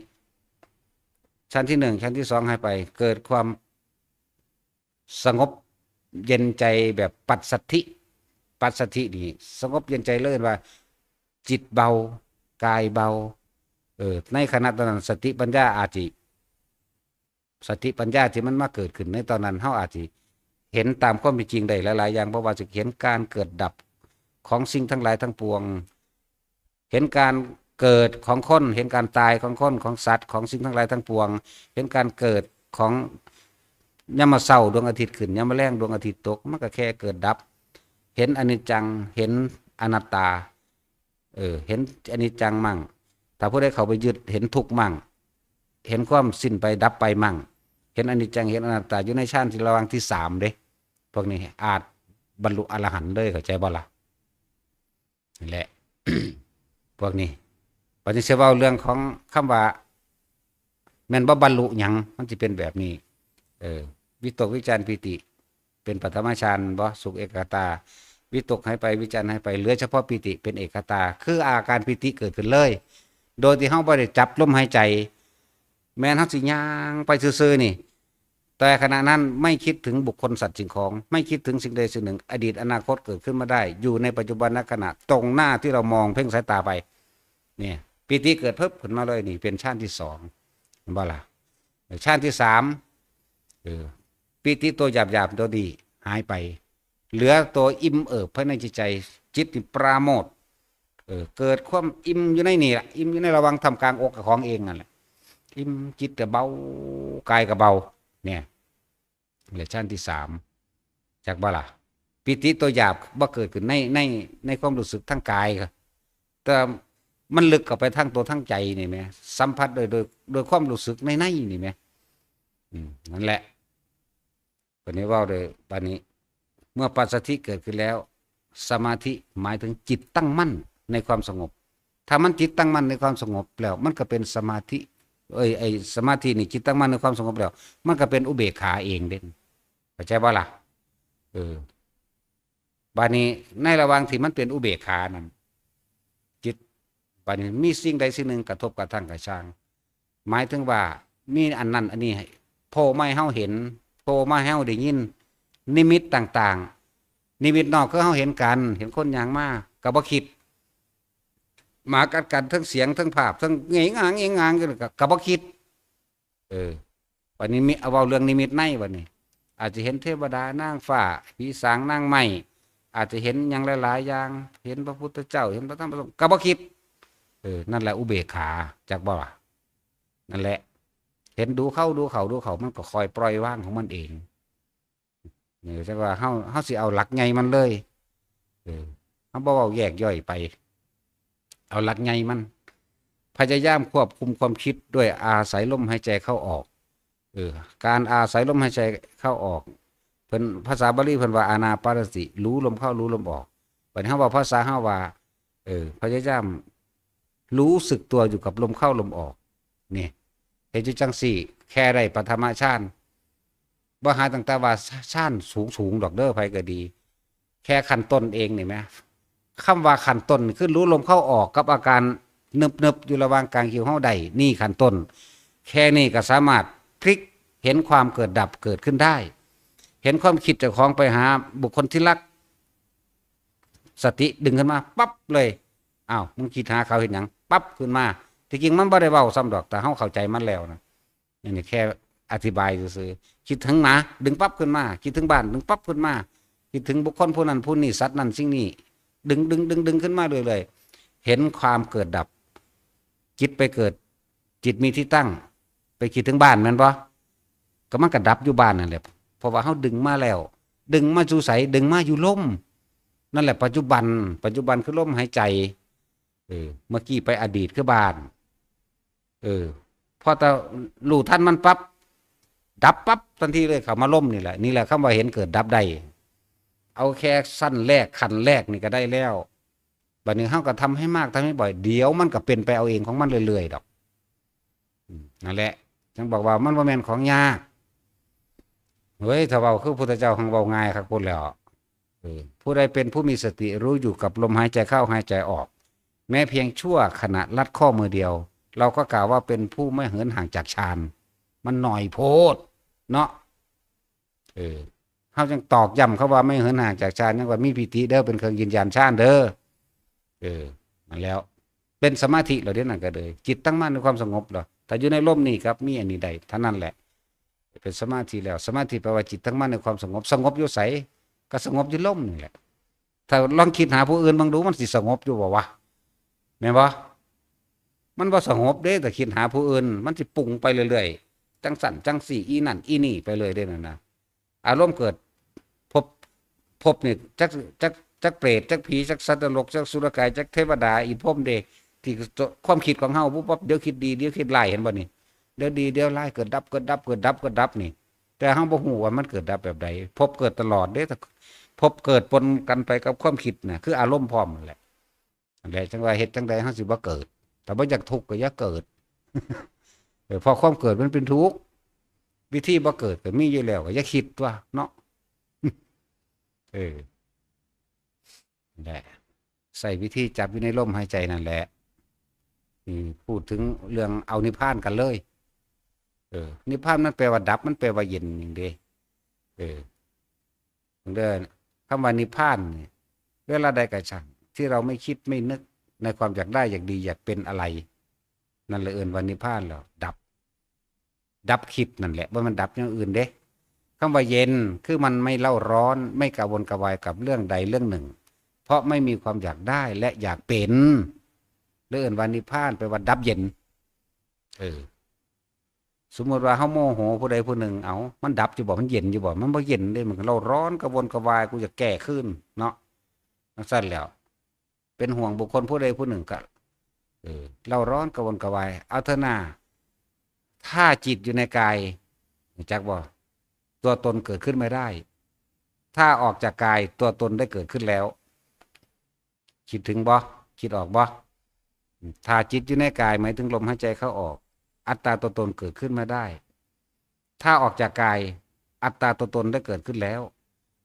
ชั้นที่หนึ่ง ชั้นที่สองหายไป เกิดความสงบเย็นใจแบบปัสสัทธิ ปัสสัทธินี่สงบเย็นใจเลยว่า จิตเบา กายเบา เออ ในขณะตอนนั้นสติปัญญาอาจสิ สติปัญญาที่มันมาเกิดขึ้นในตอนนั้น เฮาอาจสิเห็นตามความเป็นจริงได้หลายๆอย่าง เพราะว่าสิเห็นการเกิดดับของสิ่งทั้งหลายทั้งปวง เห็นการเกิดของคน เห็นการตายของคน ของสัตว์ ของสิ่งทั้งหลายทั้งปวง เห็นการเกิดของยามมื้อเช้าดวงอาทิตย์ขึ้น ยามมื้อแลงดวงอาทิตย์ตก มันก็แค่เกิดดับ เห็นอนิจจัง เห็นอนัตตา เออ เห็นอนิจจังมั่ง ถ้าผู้ใดเข้าไปยึด เห็นทุกข์มั่ง เห็นความสิ้นไปดับไปมั่ง เห็นอนิจจัง เห็นอนัตตา อยู่ในฌานที่ระหว่างที่สามเด้ พวกนี้อาจบรรลุอรหันต์เลย เข้าใจบ่ล่ะ นี่แหละ พวกนี้ บัดนี้สิเว้าเรื่องของคำว่า แม่นบ่บรรลุหยัง มันสิเป็นแบบนี้ เออ วิตกวิจารปีติ เป็นปฐมฌานบ่ สุขเอกคตา วิตกหายไป วิจารหายไป เหลือเฉพาะปีติเป็นเอกคตา คืออาการปีติเกิดขึ้นเลย โดยที่เฮาบ่ได้จับลมหายใจ แม่นเฮาสิย่างไปซื่อๆนี่ แต่ขณะนั้นไม่คิดถึงบุคคลสัตว์สิ่งของ ไม่คิดถึงสิ่งใดสิ่งหนึ่ง อดีตอนาคตเกิดขึ้นมาได้ อยู่ในปัจจุบันขณะตรงหน้าที่เรามองเพ่งสายตาไป เนี่ย ปีติเกิดเพิ่มขึ้นมาเลย นี่เป็นฌานที่สอง เห็นบ่ล่ะ ฌานที่สาม เออ ปีติตัวหยาบๆตัวนี้หายไป เหลือตัวอิ่มเอิบภายในจิตใจ จิตนี่ปราโมทย์ เออ เกิดความอิ่มอยู่ในนี่แหละ อิ่มอยู่ในระหว่างท่ามกลางอกกับของเองนั่นแหละ อิ่ม จิตก็เบา กายก็เบา เนี่ย เหลือฌานที่สาม จักบ่ล่ะ ปีติตัวหยาบบ่เกิดขึ้นใน ใน ในความรู้สึกทางกาย แต่มันลึกเข้าไปทางตัวทางใจนี่แหม สัมผัสโดย โดย โดยความรู้สึกใน ในนี่แหม อืม นั่นแหละ บัดนี้เว้าโดย บัดนี้ เมื่อปัสสัทธิเกิดขึ้นแล้ว สมาธิหมายถึงจิตตั้งมั่นในความสงบ ถ้ามันจิตตั้งมั่นในความสงบแล้ว มันก็เป็นสมาธิ เอ้ย ไอ้สมาธินี่จิตตั้งมั่นในความสงบแล้ว มันก็เป็นอุเบกขาเองเด้ เข้าใจบ่ล่ะ เออ บัดนี้ในระหว่างที่มันเป็นอุเบกขานั่น จิต บัดนี้มีสิ่งใดสิ่งหนึ่งกระทบกระทั่งกระช่าง หมายถึงว่ามีอันนั้นอันนี้ให้โผล่มาให้เฮาเห็น โผล่มาให้เฮาได้ยิน นิมิตต่างๆ นิมิตนอกคือเฮาเห็นกัน เห็นคนย่างมา ก็บ่คิด หมากัดกัน ทั้งเสียง ทั้งภาพ ทั้งเงยงางเงยงางอยู่ ก็ ก็บ่คิด เออ บัดนี้มี เอาเว้าเรื่องนิมิตในบัดนี้ อาจจะเห็นเทวดานางฟ้า ผีสางนางไม้ อาจจะเห็นหยังหลายๆอย่าง เห็นพระพุทธเจ้า เห็นพระธรรมพระสงฆ์ ก็บ่คิด เออ นั่นแหละอุเบกขา จักบ่ล่ะ นั่นแหละ เห็นดูเข้า ดูเข้า ดูเข้า มันก็ค่อยปล่อยวางของมันเอง นี่จักว่าเฮา เฮาสิเอาหลักใหญ่มันเลย เออ เฮาบ่เว้าแยกย่อยไป เอาหลักใหญ่มัน พยายามควบคุมความคิดด้วยอาศัยลมหายใจเข้าออก เออ การอาศัยลมหายใจเข้าออก เพิ่น ภาษาบาลีเพิ่นว่าอานาปานสติ รู้ลมเข้า รู้ลมออก บัดนี้เฮาเว้าภาษาเฮาว่า เออ พยายามรู้สึกตัวอยู่กับลมเข้าลมออก นี่ เฮ็ดอยู่จั่งซี้ แค่ได้ปฐมฌาน บ่หาตั้งแต่ว่าฌานสูงๆดอกเด้อ ไผก็ดี แค่ขั้นต้นเองนี่แหม คำว่าขั้นต้นนี่คือรู้ลมเข้าออกกับอาการนึบๆอยู่ระหว่างกลางคิ้วเฮาได้ นี่ขั้นต้น แค่นี้ก็สามารถพลิกเห็นความเกิดดับเกิดขึ้นได้ เห็นความคิดเจ้าของไปหาบุคคลที่รัก สติดึงขึ้นมาปั๊บเลย อ้าว มึงคิดหาเขาเฮ็ดหยัง ปั๊บขึ้นมา ที่จริงมันบ่ได้เว้าซ้ำดอก แต่เฮาเข้าใจมันแล้วนะ นี่ นี่แค่อธิบายซื่อๆ คิดถึงหมา ดึงปั๊บขึ้นมา คิดถึงบ้าน ดึงปั๊บขึ้นมา คิดถึงบุคคลผู้นั้นผู้นี้ สัตว์นั้นสิ่งนี้ ดึง ดึง ดึง ดึงขึ้นมาเรื่อยๆ เห็นความเกิดดับ จิตไปเกิด จิตมีที่ตั้ง ไปคิดถึงบ้านแม่นบ่ ก็มันก็ดับอยู่บ้านนั่นแหละ เพราะว่าเฮาดึงมาแล้ว ดึงมาอยู่ไส ดึงมาอยู่ลม นั่นแหละปัจจุบัน ปัจจุบันคือลมหายใจ เออ เมื่อกี้ไปอดีตคือบ้าน เออ พอแต่รู้ทันมันปั๊บ ดับปั๊บทันทีเลย เข้ามาลมนี่แหละ นี่แหละคำว่าเห็นเกิดดับได้ เอาแค่ชั้นแรก ขั้นแรกนี่ก็ได้แล้ว บัดนี้เฮาก็ทำให้มาก ทำให้บ่อย เดี๋ยวมันก็เป็นไปเอาเองของมันเรื่อยๆดอก อืม นั่นแหละ จั่งบอกว่ามันบ่แม่นของยาก เฮ้ย ถ้าเว้าคือพุทธเจ้าหั้นเว้าง่ายคักพุ้นแหล้ว เออ ผู้ใดเป็นผู้มีสติรู้อยู่กับลมหายใจเข้าหายใจออก แม้เพียงชั่วขณะลัดข้อมือเดียว เราก็กล่าวว่าเป็นผู้ไม่เหินห่างจากฌาน มันน้อยโพดเนาะ เออ เฮาจั่งตอกย้ำเขาว่าไม่เหินห่างจากฌาน ยังว่ามีปีติเด้อเป็นเครื่องยืนยันฌานเด้อ เออ นั่นแล้ว เป็นสมาธิแล้วเด้นั่นก็เลย จิตตั้งมั่นในความสงบแล้ว ถ้าอยู่ในลมนี่ครับ มีอันนี้ได้เท่านั้นแหละ เป็นสมาธิแล้ว สมาธิแปลว่าจิตตั้งมั่นในความสงบ สงบอยู่ไส ก็สงบอยู่ลมนี่แหละ ถ้าลองคิดหาผู้อื่นเบิ่งดู มันสิสงบอยู่บ่วะ แม่นบ่ มันบ่สงบเด้ ถ้าคิดหาผู้อื่น มันสิปรุงไปเรื่อยๆ จั่งซั้นจั่งซี้ อีนั่นอีนี่ไปเลยเด้นั่นนะ อารมณ์เกิด ภพ ภพนี่ จัก จัก จักเปรต จักผี จักสัตว์นรก จักสุรกาย จักเทวดา อีพรหมเด้ ที่ความคิดของเฮา ปุ๊บปั๊บ เดี๋ยวคิดดี เดี๋ยวคิดร้าย เห็นบ่นี่ เดี๋ยวดี เดี๋ยวร้าย เกิดดับ เกิดดับ เกิดดับ เกิดดับนี่ แต่เฮาบ่ฮู้ว่ามันเกิดดับแบบใด ภพเกิดตลอดเด้ ภพเกิดปนกันไปกับความคิดน่ะ คืออารมณ์พร้อมนั่นแหละ นั่นแหละ จั่งว่าเฮ็ดจั่งใดเฮาสิบ่เกิด ถ้าบ่อยากทุกข์ก็อย่าเกิด เออ เพราะความเกิดมันเป็นทุกข์ วิธีบ่เกิดก็มีอยู่แล้ว ก็อย่าคิดตั๊วเนาะ เออ นั่นแหละ ใช้วิธีจับอยู่ในลมหายใจนั่นแหละ อืม พูดถึงเรื่องเอานิพพานกันเลย เออ นิพพานมันแปลว่าดับ มันแปลว่าเย็นหนึ่งเด้ เออ เด้อ คำว่านิพพานนี่ เวลาใดก็ช่าง ที่เราไม่คิดไม่นึกในความอยากได้อยากดีอยากเป็นอะไร นั่นแหละเอิ้นว่านิพพานแล้ว ดับ ดับคิดนั่นแหละ บ่แม่นดับอย่างอื่นเด้ คำว่าเย็น คือมันไม่เร่าร้อน ไม่กระวนกระวายกับเรื่องใดเรื่องหนึ่ง เพราะไม่มีความอยากได้และอยากเป็น เลยเอิ้นว่านิพพาน แปลว่าดับเย็น เออ สมมุติว่าเฮาโมโหผู้ใดผู้หนึ่ง เอ้า มันดับอยู่บ่ มันเย็นอยู่บ่ มันบ่เย็นเด้ มันก็เร่าร้อนกระวนกระวาย กูอยากแก้คืนเนาะ จั่งซั้นแล้ว เป็นห่วงบุคคลผู้ใดผู้หนึ่งก็ เออ เร่าร้อนกระวนกระวาย เอาเถอะนา ถ้าจิตอยู่ในกาย รู้จักบ่ ตัวตนเกิดขึ้นไม่ได้ ถ้าออกจากกาย ตัวตนได้เกิดขึ้นแล้ว คิดถึงบ่ คิดออกบ่ ถ้าจิตอยู่ในกาย หมายถึงลมหายใจเข้าออก อัตตาตัวตนเกิดขึ้นไม่ได้ ถ้าออกจากกาย อัตตาตัวตนได้เกิดขึ้นแล้ว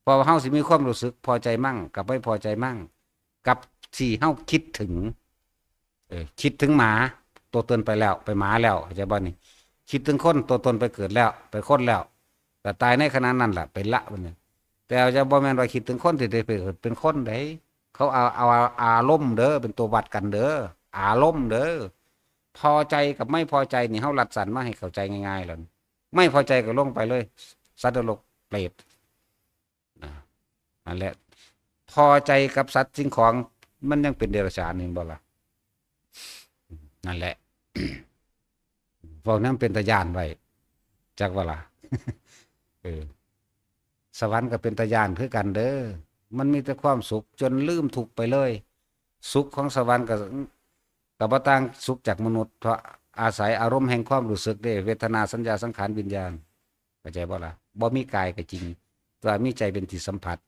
เพราะว่าเฮาสิมีความรู้สึกพอใจมั่งกับไม่พอใจมั่ง กับที่เฮาคิดถึง เออ คิดถึงหมา ตัวตนไปแล้ว ไปหมาแล้ว เข้าใจบ่นี่ คิดถึงคน ตัวตนไปเกิดแล้ว ไปคนแล้ว แต่ตายในขณะนั้นล่ะ ไปละบัดนี้ แต่จะบ่แม่นว่าคิดถึงคนที่ได้ไปเกิดเป็นคนเด้ เขาเอา เอาอารมณ์เด้อ เป็นตัววัดกันเด้อ อารมณ์เด้อ พอใจกับไม่พอใจนี่เฮารัดสันมาให้เข้าใจง่ายๆแล้ว ไม่พอใจก็ลงไปเลย สัตว์นรก เปรต นะ นั่นแหละ พอใจกับสัตว์สิ่งของ มันยังเป็นเดรัจฉาน เห็นบ่ล่ะ นั่นแหละ เว้านำเป็นตาย้านไว้ จักว่าล่ะ เออ สวรรค์ก็เป็นตาย้านคือกันเด้อ มันมีแต่ความสุขจนลืมทุกข์ไปเลย สุขของสวรรค์ก็ ก็บ่ต่างสุขจากมนุษย์ เพราะอาศัยอารมณ์แห่งความรู้สึกเด้ เวทนา สัญญา สังขาร วิญญาณ เข้าใจบ่ล่ะ บ่มีกายก็จริง แต่ว่ามีใจเป็นที่สัมผัส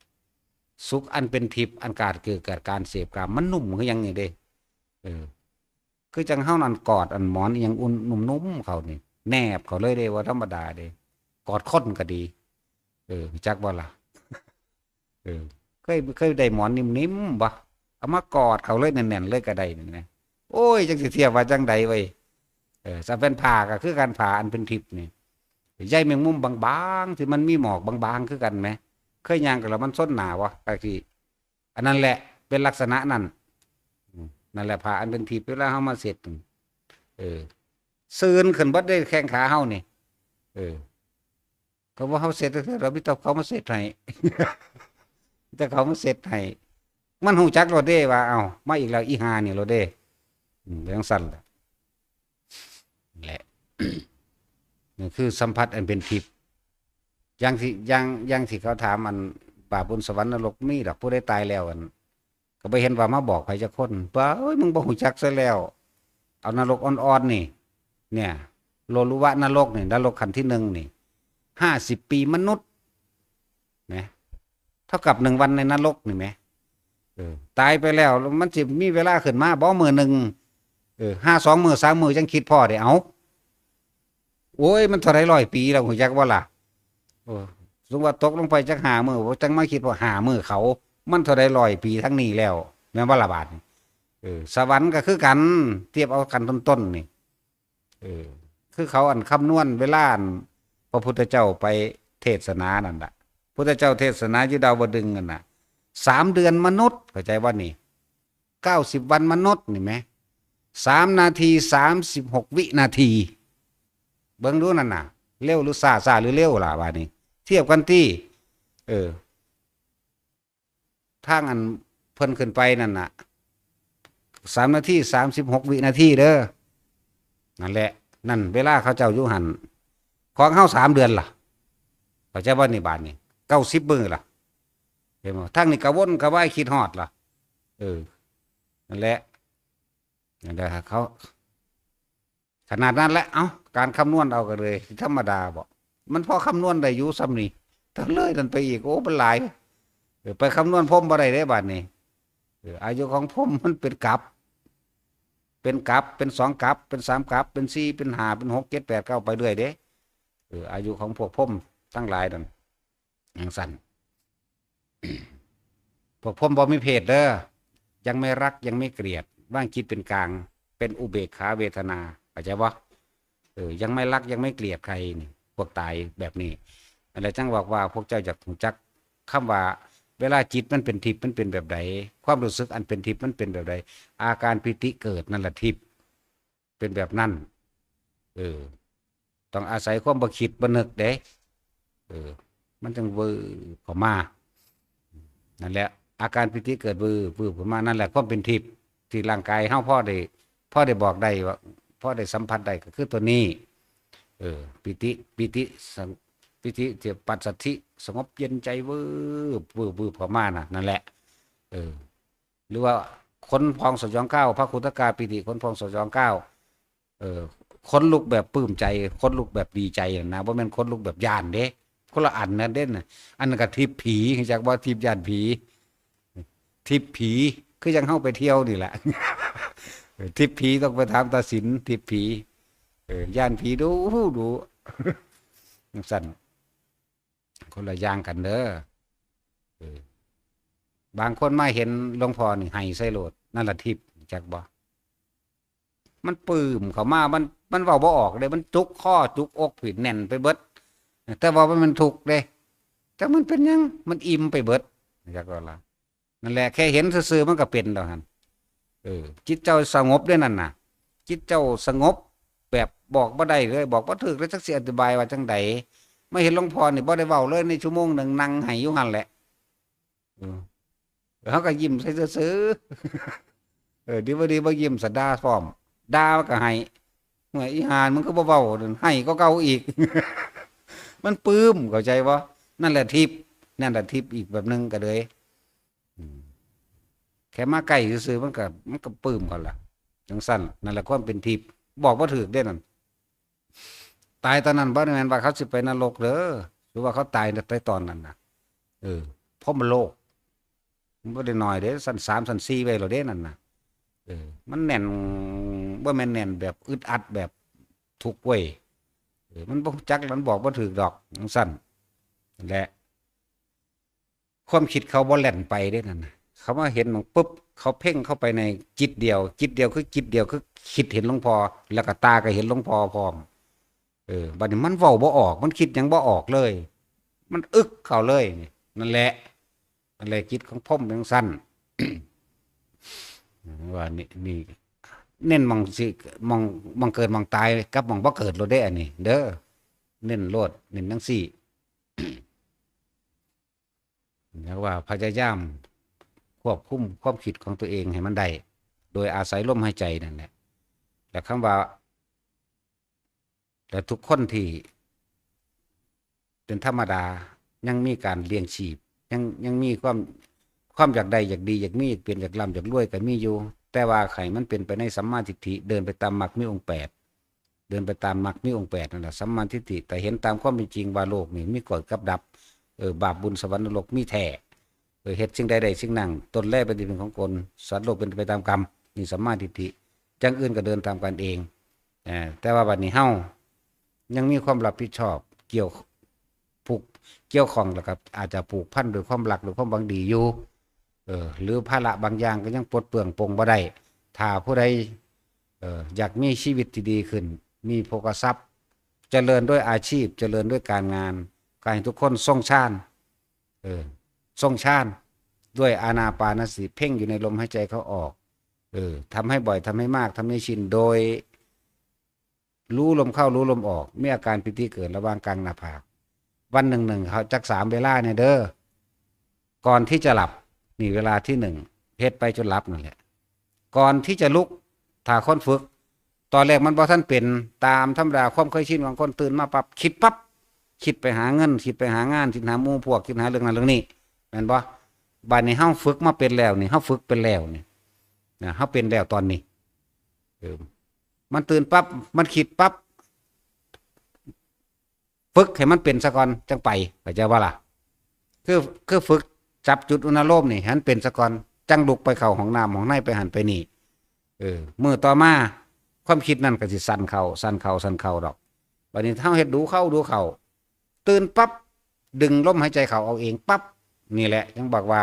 สุขอันเป็นทิพย์ อันเกิดเกิดจากการเสพกาม มันนุ่มคือหยังนี่เด้ เออ คือจั่งเฮานั่นกอดอันหมอนอีหยังอุ่นนุ่มๆเขานี่ แนบเขาเลยเด้ บ่ธรรมดาเด้ กอดคนก็ดี เออ รู้จักบ่ล่ะ เออ เคย เคยได้หมอนนิ่มๆบ่ เอามากอดเขาเลยแน่นๆเลยก็ได้นี่นะ โอ้ย จั่งสิเทียบว่าจั่งใดเว้ย เออ ถ้าเป็นผ้าก็คือกัน ผ้าอันเป็นทิพย์นี่ ใยแมงมุมบางๆ ที่มันมีหมอกบางๆ คือกันแหม เคยย่างกันแล้วมันซนหน้าบ่ ก็สิ อันนั้นแหละ เป็นลักษณะนั้น อืม นั่นแหละ ผ้าอันเป็นทิพย์ เวลาเฮามาเช็ด เออ ซื่นขึ้นเบิดเด้ แข้งขาเฮานี่ เออ ก็ว่าเฮาเช็ด เรามีแต่เขามาเช็ดให้ มีแต่เขามาเช็ดให้ มันฮู้จักโลดเด้ว่า เอ้า มาอีกแล้ว อีห่านี่โลดเด้ อืม จั่งซั้นแหละ แหละ นี่คือสัมผัสอันเป็นทิพย์ อย่างที่ อย่าง อย่างที่เขาถาม อันบาปบุญสวรรค์นรกมีดอก ผู้ใดตายแล้ว อัน ก็บ่เห็นว่ามาบอกไผจักคน ว่า เอ้ย มึงบ่ฮู้จักซะแล้ว เอานรกอ่อนๆนี่ เนี่ย โลลุวะนรกนี่ นรกขั้นที่หนึ่งนี่ ห้าสิบปีมนุษย์ นะ เท่ากับหนึ่งวันในนรกนี่แหม เออ ตายไปแล้ว มันสิมีเวลาขึ้นมาบ่มื้อหนึ่ง เออ หาสองมื้อสามมื้อจั่งคิดพ้อเด้ เอ้า โอ้ย มันเท่าใดร้อยปีแล้ว ฮู้จักบ่ล่ะ โอ้ สมมุติว่าตกลงไปจักห้ามื้อ จั่งมาคิดพ้อห้ามื้อเขา มันเท่าใดร้อยปีทางนี้แล้ว แม่นบ่ล่ะบาดนี้ เออ สวรรค์ก็คือกัน เทียบเอาขั้นต้นๆนี่ เออ คือเขาอันคำนวณเวลาอันพระพุทธเจ้าไปเทศนานั่นแหละ พุทธเจ้าเทศนาอยู่ดาวดึงส์นั่นน่ะ สามเดือนมนุษย์ เข้าใจว่านี่ เก้าสิบวันมนุษย์นี่ไหม สามนาที สามสิบหกวินาที เบิ่งดูนั่นน่ะ เร็วหรือช้า ช้าหรือเร็วล่ะว่านี่ เทียบกันที่ เออ ทางอันเพิ่นขึ้นไปนั่นน่ะ สามนาที สามสิบหกวินาทีเด้อ นั่นแหละ นั่นเวลาเขาเจ้าอยู่หั่น ของเฮาสามเดือนล่ะ เข้าใจบ่นี่บาดนี้ เก้าสิบมื้อล่ะ เห็นบ่ ทางนี้กะวนกะวายคิดฮอดล่ะ เออ นั่นแหละ นั่นแหละ เขา ขนาดนั้นแหละ เอ้า การคำนวณเอาก็เลย ธรรมดาบ่ มันพอคำนวณได้อยู่ส่ำนี้ ถ้าเลยนั่นไปอีก โอ้ มันหลาย เออ ไปคำนวณพรหมบ่ได้เด้บาดนี้ เออ อายุของพรหมมันเป็นกับ เป็นกับ เป็นสองกับ เป็นสามกับ เป็นสี่ เป็นห้า เป็นหก เจ็ด แปด เก้า ไปเรื่อยเด้ เออ อายุของพวกพรหมทั้งหลายนั่น จั่งซั้น พวกพรหมบ่มีเพศเด้อ ยังไม่รัก ยังไม่เกลียด วางจิตเป็นกลาง เป็นอุเบกขาเวทนา เข้าใจบ่ เออ ยังไม่รัก ยังไม่เกลียดใครนี่ พวกตายแบบนี้ นั่นแหละจั่งบอกว่าพวกเจ้าอยากรู้จักคำว่า เวลาจิตมันเป็นทิพย์มันเป็นแบบใด ความรู้สึกอันเป็นทิพย์มันเป็นแบบใด อาการปีติเกิดนั่นแหละทิพย์ เป็นแบบนั้น เออ ต้องอาศัยความบ่คิดบ่นึกเด้ เออ มันจั่งวืบเข้ามา นั่นแหละ อาการปีติเกิดวืบ วืบเข้ามา นั่นแหละความเป็นทิพย์ ที่ร่างกายเฮาพอได้ พอได้บอกได้ว่า พอได้สัมผัสได้ก็คือตัวนี้ เออ ปีติ ปีติสัง ปีติที่ปัสสัทธิ สงบเย็นใจวืบ วืบ วืบเข้ามาน่ะ นั่นแหละ เออ หรือว่าขนพองสยองก้าว พระครูตกาปีติ ขนพองสยองก้าว เออ ขนลุกแบบปลื้มใจ ขนลุกแบบดีใจน่ะนะ บ่แม่นขนลุกแบบย้านเด้ คนละอันนะเด้น่ะ อันนั้นก็ทิพย์ผี รู้จักบ่ ทิพย์ย้านผี ทิพย์ผี คือจั่งเฮาไปเที่ยวนี่แหละ เออ ทิพย์ผีต้องไปถามตาสิน ทิพย์ผี เออ ย้านผีดู ดู จั่งซั้น คนละอย่างกันเด้อ เออ บางคนมาเห็นหลวงพ่อนี่ไห้ใส่โลด นั่นละทิพย์ จักบ่ มันปลื้มเข้ามา มัน มันเว้าบ่ออกเลย มันจุกคอจุกอกผิดแน่นไปเบิด แต่ว่ามันทุกข์เด้ แต่มันเป็นหยัง มันอิ่มไปเบิด จักว่าล่ะ นั่นแหละ แค่เห็นซื่อๆมันก็เป็นแล้วหั่น เออ จิตเจ้าสงบเด้นั่นน่ะ จิตเจ้าสงบแบบบอกบ่ได้เลย บอกบ่ถูกเลย จักสิอธิบายว่าจั่งใด มาเห็นหลวงพ่อนี่บ่ได้เว้าเลย ในชั่วโมงหนึ่งนั่งไห้อยู่หั่นแหละ เออ เฮาก็ยิ้มใส่ซื่อๆ เออ ดีบ่ดีบ่ยิ้มซะด่าพร้อม ด่ามันก็ไห้ "ห่วย อีห่า มึงคือบ่เว้า" นั่น ไห้กว่าเก่าอีก มันปลื้ม เข้าใจบ่ นั่นแหละทิพย์ นั่นแหละทิพย์อีกแบบหนึ่งก็เลย อืม แค่มาใกล้ซื่อๆ มันก็ มันก็ปลื้มเขาล่ะ จั่งซั้น นั่นแหละความเป็นทิพย์ บอกบ่ถูกเด้นั่น ตายตอนนั้นบ่ได้แม่นว่าเขาสิไปนรกเด้อ หรือว่าเขาตายแต่ตอนนั้นน่ะ เออ พรหมโลก มันบ่ได้น้อยเด้ ชั้นสาม ชั้นสี่ไว้แล้วเด้นั่นน่ะ เออ มันแน่น บ่แม่นแน่นแบบอึดอัดแบบทุกข์เว้ย เออ มันบ่รู้จัก มันบอกบ่ถูกดอก จั่งซั้น นั่นแหละ ความคิดเขาบ่แล่นไปเด้นั่นน่ะ เขามาเห็นหม่องปุ๊บ เขาเพ่งเข้าไปในจิตเดียว จิตเดียวคือจิตเดียว คือคิดเห็นหลวงพ่อ แล้วก็ตาก็เห็นหลวงพ่อพร้อม เออ บัดนี้มันเว้าบ่ออก มันคิดหยังบ่ออกเลย มันอึกเข้าเลยนี่ นั่นแหละ นั่นแหละจิตของพรหมจั่งซั้น ว่านี่ นี่ เน้นหม่องสิ หม่อง หม่องเกิดหม่องตายกับหม่องบ่เกิดโลดเด้อันนี้ เด้อ เน้นโลด เน้นจั่งซี้ เรียกว่าพยายามควบคุมความคิดของตัวเองให้มันได้ โดยอาศัยลมหายใจนั่นแหละ และคำว่า และทุกคนที่เป็นธรรมดา ยังมีการเลี้ยงชีพ ยัง ยังมีความ ความอยากได้ อยากดี อยากมี อยากเป็น อยากร่ำ อยากรวยก็มีอยู่ แต่ว่าให้มันเป็นไปในสัมมาทิฏฐิ เดินไปตามมรรคมีองค์แปด เดินไปตามมรรคมีองค์แปดนั่นแหละ สัมมาทิฏฐิ แต่เห็นตามความเป็นจริงว่าโลกนี่มีเกิดกับดับ เออ บาปบุญสวรรค์นรกมีแท้ เออ เฮ็ดสิ่งใดได้สิ่งนั้น ตนแลเป็นที่พึ่งของตน สัตว์โลกเป็นไปตามกรรม นี่สัมมาทิฏฐิ อย่างอื่นก็เดินตามกันเอง เออ แต่ว่าบัดนี้เฮายังมีความรับผิดชอบเกี่ยว ผูก เกี่ยวข้องแล้วก็อาจจะผูกพันด้วยความรัก ด้วยความหวังดีอยู่ เออ หรือภาระบางอย่างก็ยังปลดเปลื้องปลงบ่ได้ ถ้าผู้ใด เออ อยากมีชีวิตที่ดีขึ้น มีโภคทรัพย์ เจริญด้วยอาชีพ เจริญด้วยการงาน ขอให้ทุกคนทรงฌาน เออ ทรงฌาน ด้วยอานาปานสติ เพ่งอยู่ในลมหายใจเข้าออก เออ ทำให้บ่อย ทำให้มาก ทำให้ชิน โดย รู้ลมเข้า รู้ลมออก มีอาการปีติเกิดระหว่างกลางหน้าผาก วันหนึ่งหนึ่งเขาจักสามเวลาเนี่ยเด้อ ก่อนที่จะหลับ นี่เวลาที่หนึ่ง เฮ็ดไปจนหลับนั่นแหละ ก่อนที่จะลุก ถ้าคนฝึก ตอนแรกมันบ่ทันเป็น ตามธรรมดาความเคยชินของคน ตื่นมาปั๊บ คิดปั๊บ คิดไปหาเงิน คิดไปหางาน คิดหาหมู่พวก คิดหาเรื่องนั้นเรื่องนี้ แม่นบ่ บัดนี้เฮาฝึกมาเป็นแล้วนี่ เฮาฝึกเป็นแล้วนี่ นะ เฮาเป็นแล้วตอนนี้ เออ มันตื่นปั๊บ มันคิดปั๊บ ฝึกให้มันเป็นซะก่อน จั่งไป เข้าใจบ่ล่ะ คือ คือฝึกจับจุดอุณาโลมนี่ให้มันเป็นซะก่อน จั่งลุกไปเข้าห้องน้ำห้องใน ไปหั้นไปนี่ เออ มื้อต่อมา ความคิดนั่นก็สิสั้นเข้า สั้นเข้า สั้นเข้าดอก บัดนี้เฮาเฮ็ดดูเข้า ดูเข้า ตื่นปั๊บ ดึงลมหายใจเข้าเอาเองปั๊บ นี่แหละ ยังบอกว่า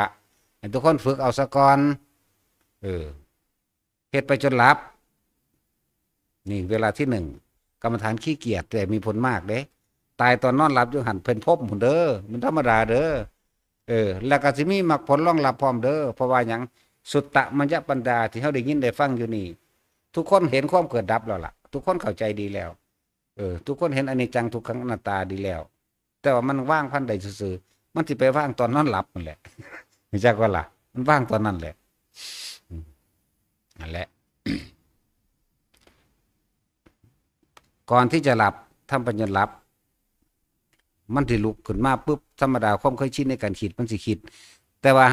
ให้ทุกคนฝึกเอาซะก่อน เออ เฮ็ดไปจนหลับ นี่เวลาที่หนึ่ง กรรมฐานขี้เกียจ แต่มีผลมากเด้ ตายตอนนอนหลับอยู่หั่น เป็นภพพุ้นเด้อ มันธรรมดาเด้อ เออ แล้วก็สิมีมรรคผลรองรับพร้อมเด้อ เพราะว่าหยัง สุตตะมัญญปัญญาที่เฮาได้ยินได้ฟังอยู่นี่ ทุกคนเห็นความเกิดดับแล้วล่ะ ทุกคนเข้าใจดีแล้ว เออ ทุกคนเห็นอนิจจังทุกขังอนัตตาดีแล้ว แต่ว่ามันว่างพันใดซื่อๆ มันสิไปว่างตอนนอนหลับนั่นแหละ รู้จักบ่ล่ะ มันว่างตอนนั้นแหละ อืม นั่นแหละ ก่อนที่จะหลับ ทำไปจนหลับ มันสิลุกขึ้นมาปุ๊บ ธรรมดาความเคยชินในการคิด มันสิคิด แต่ว่า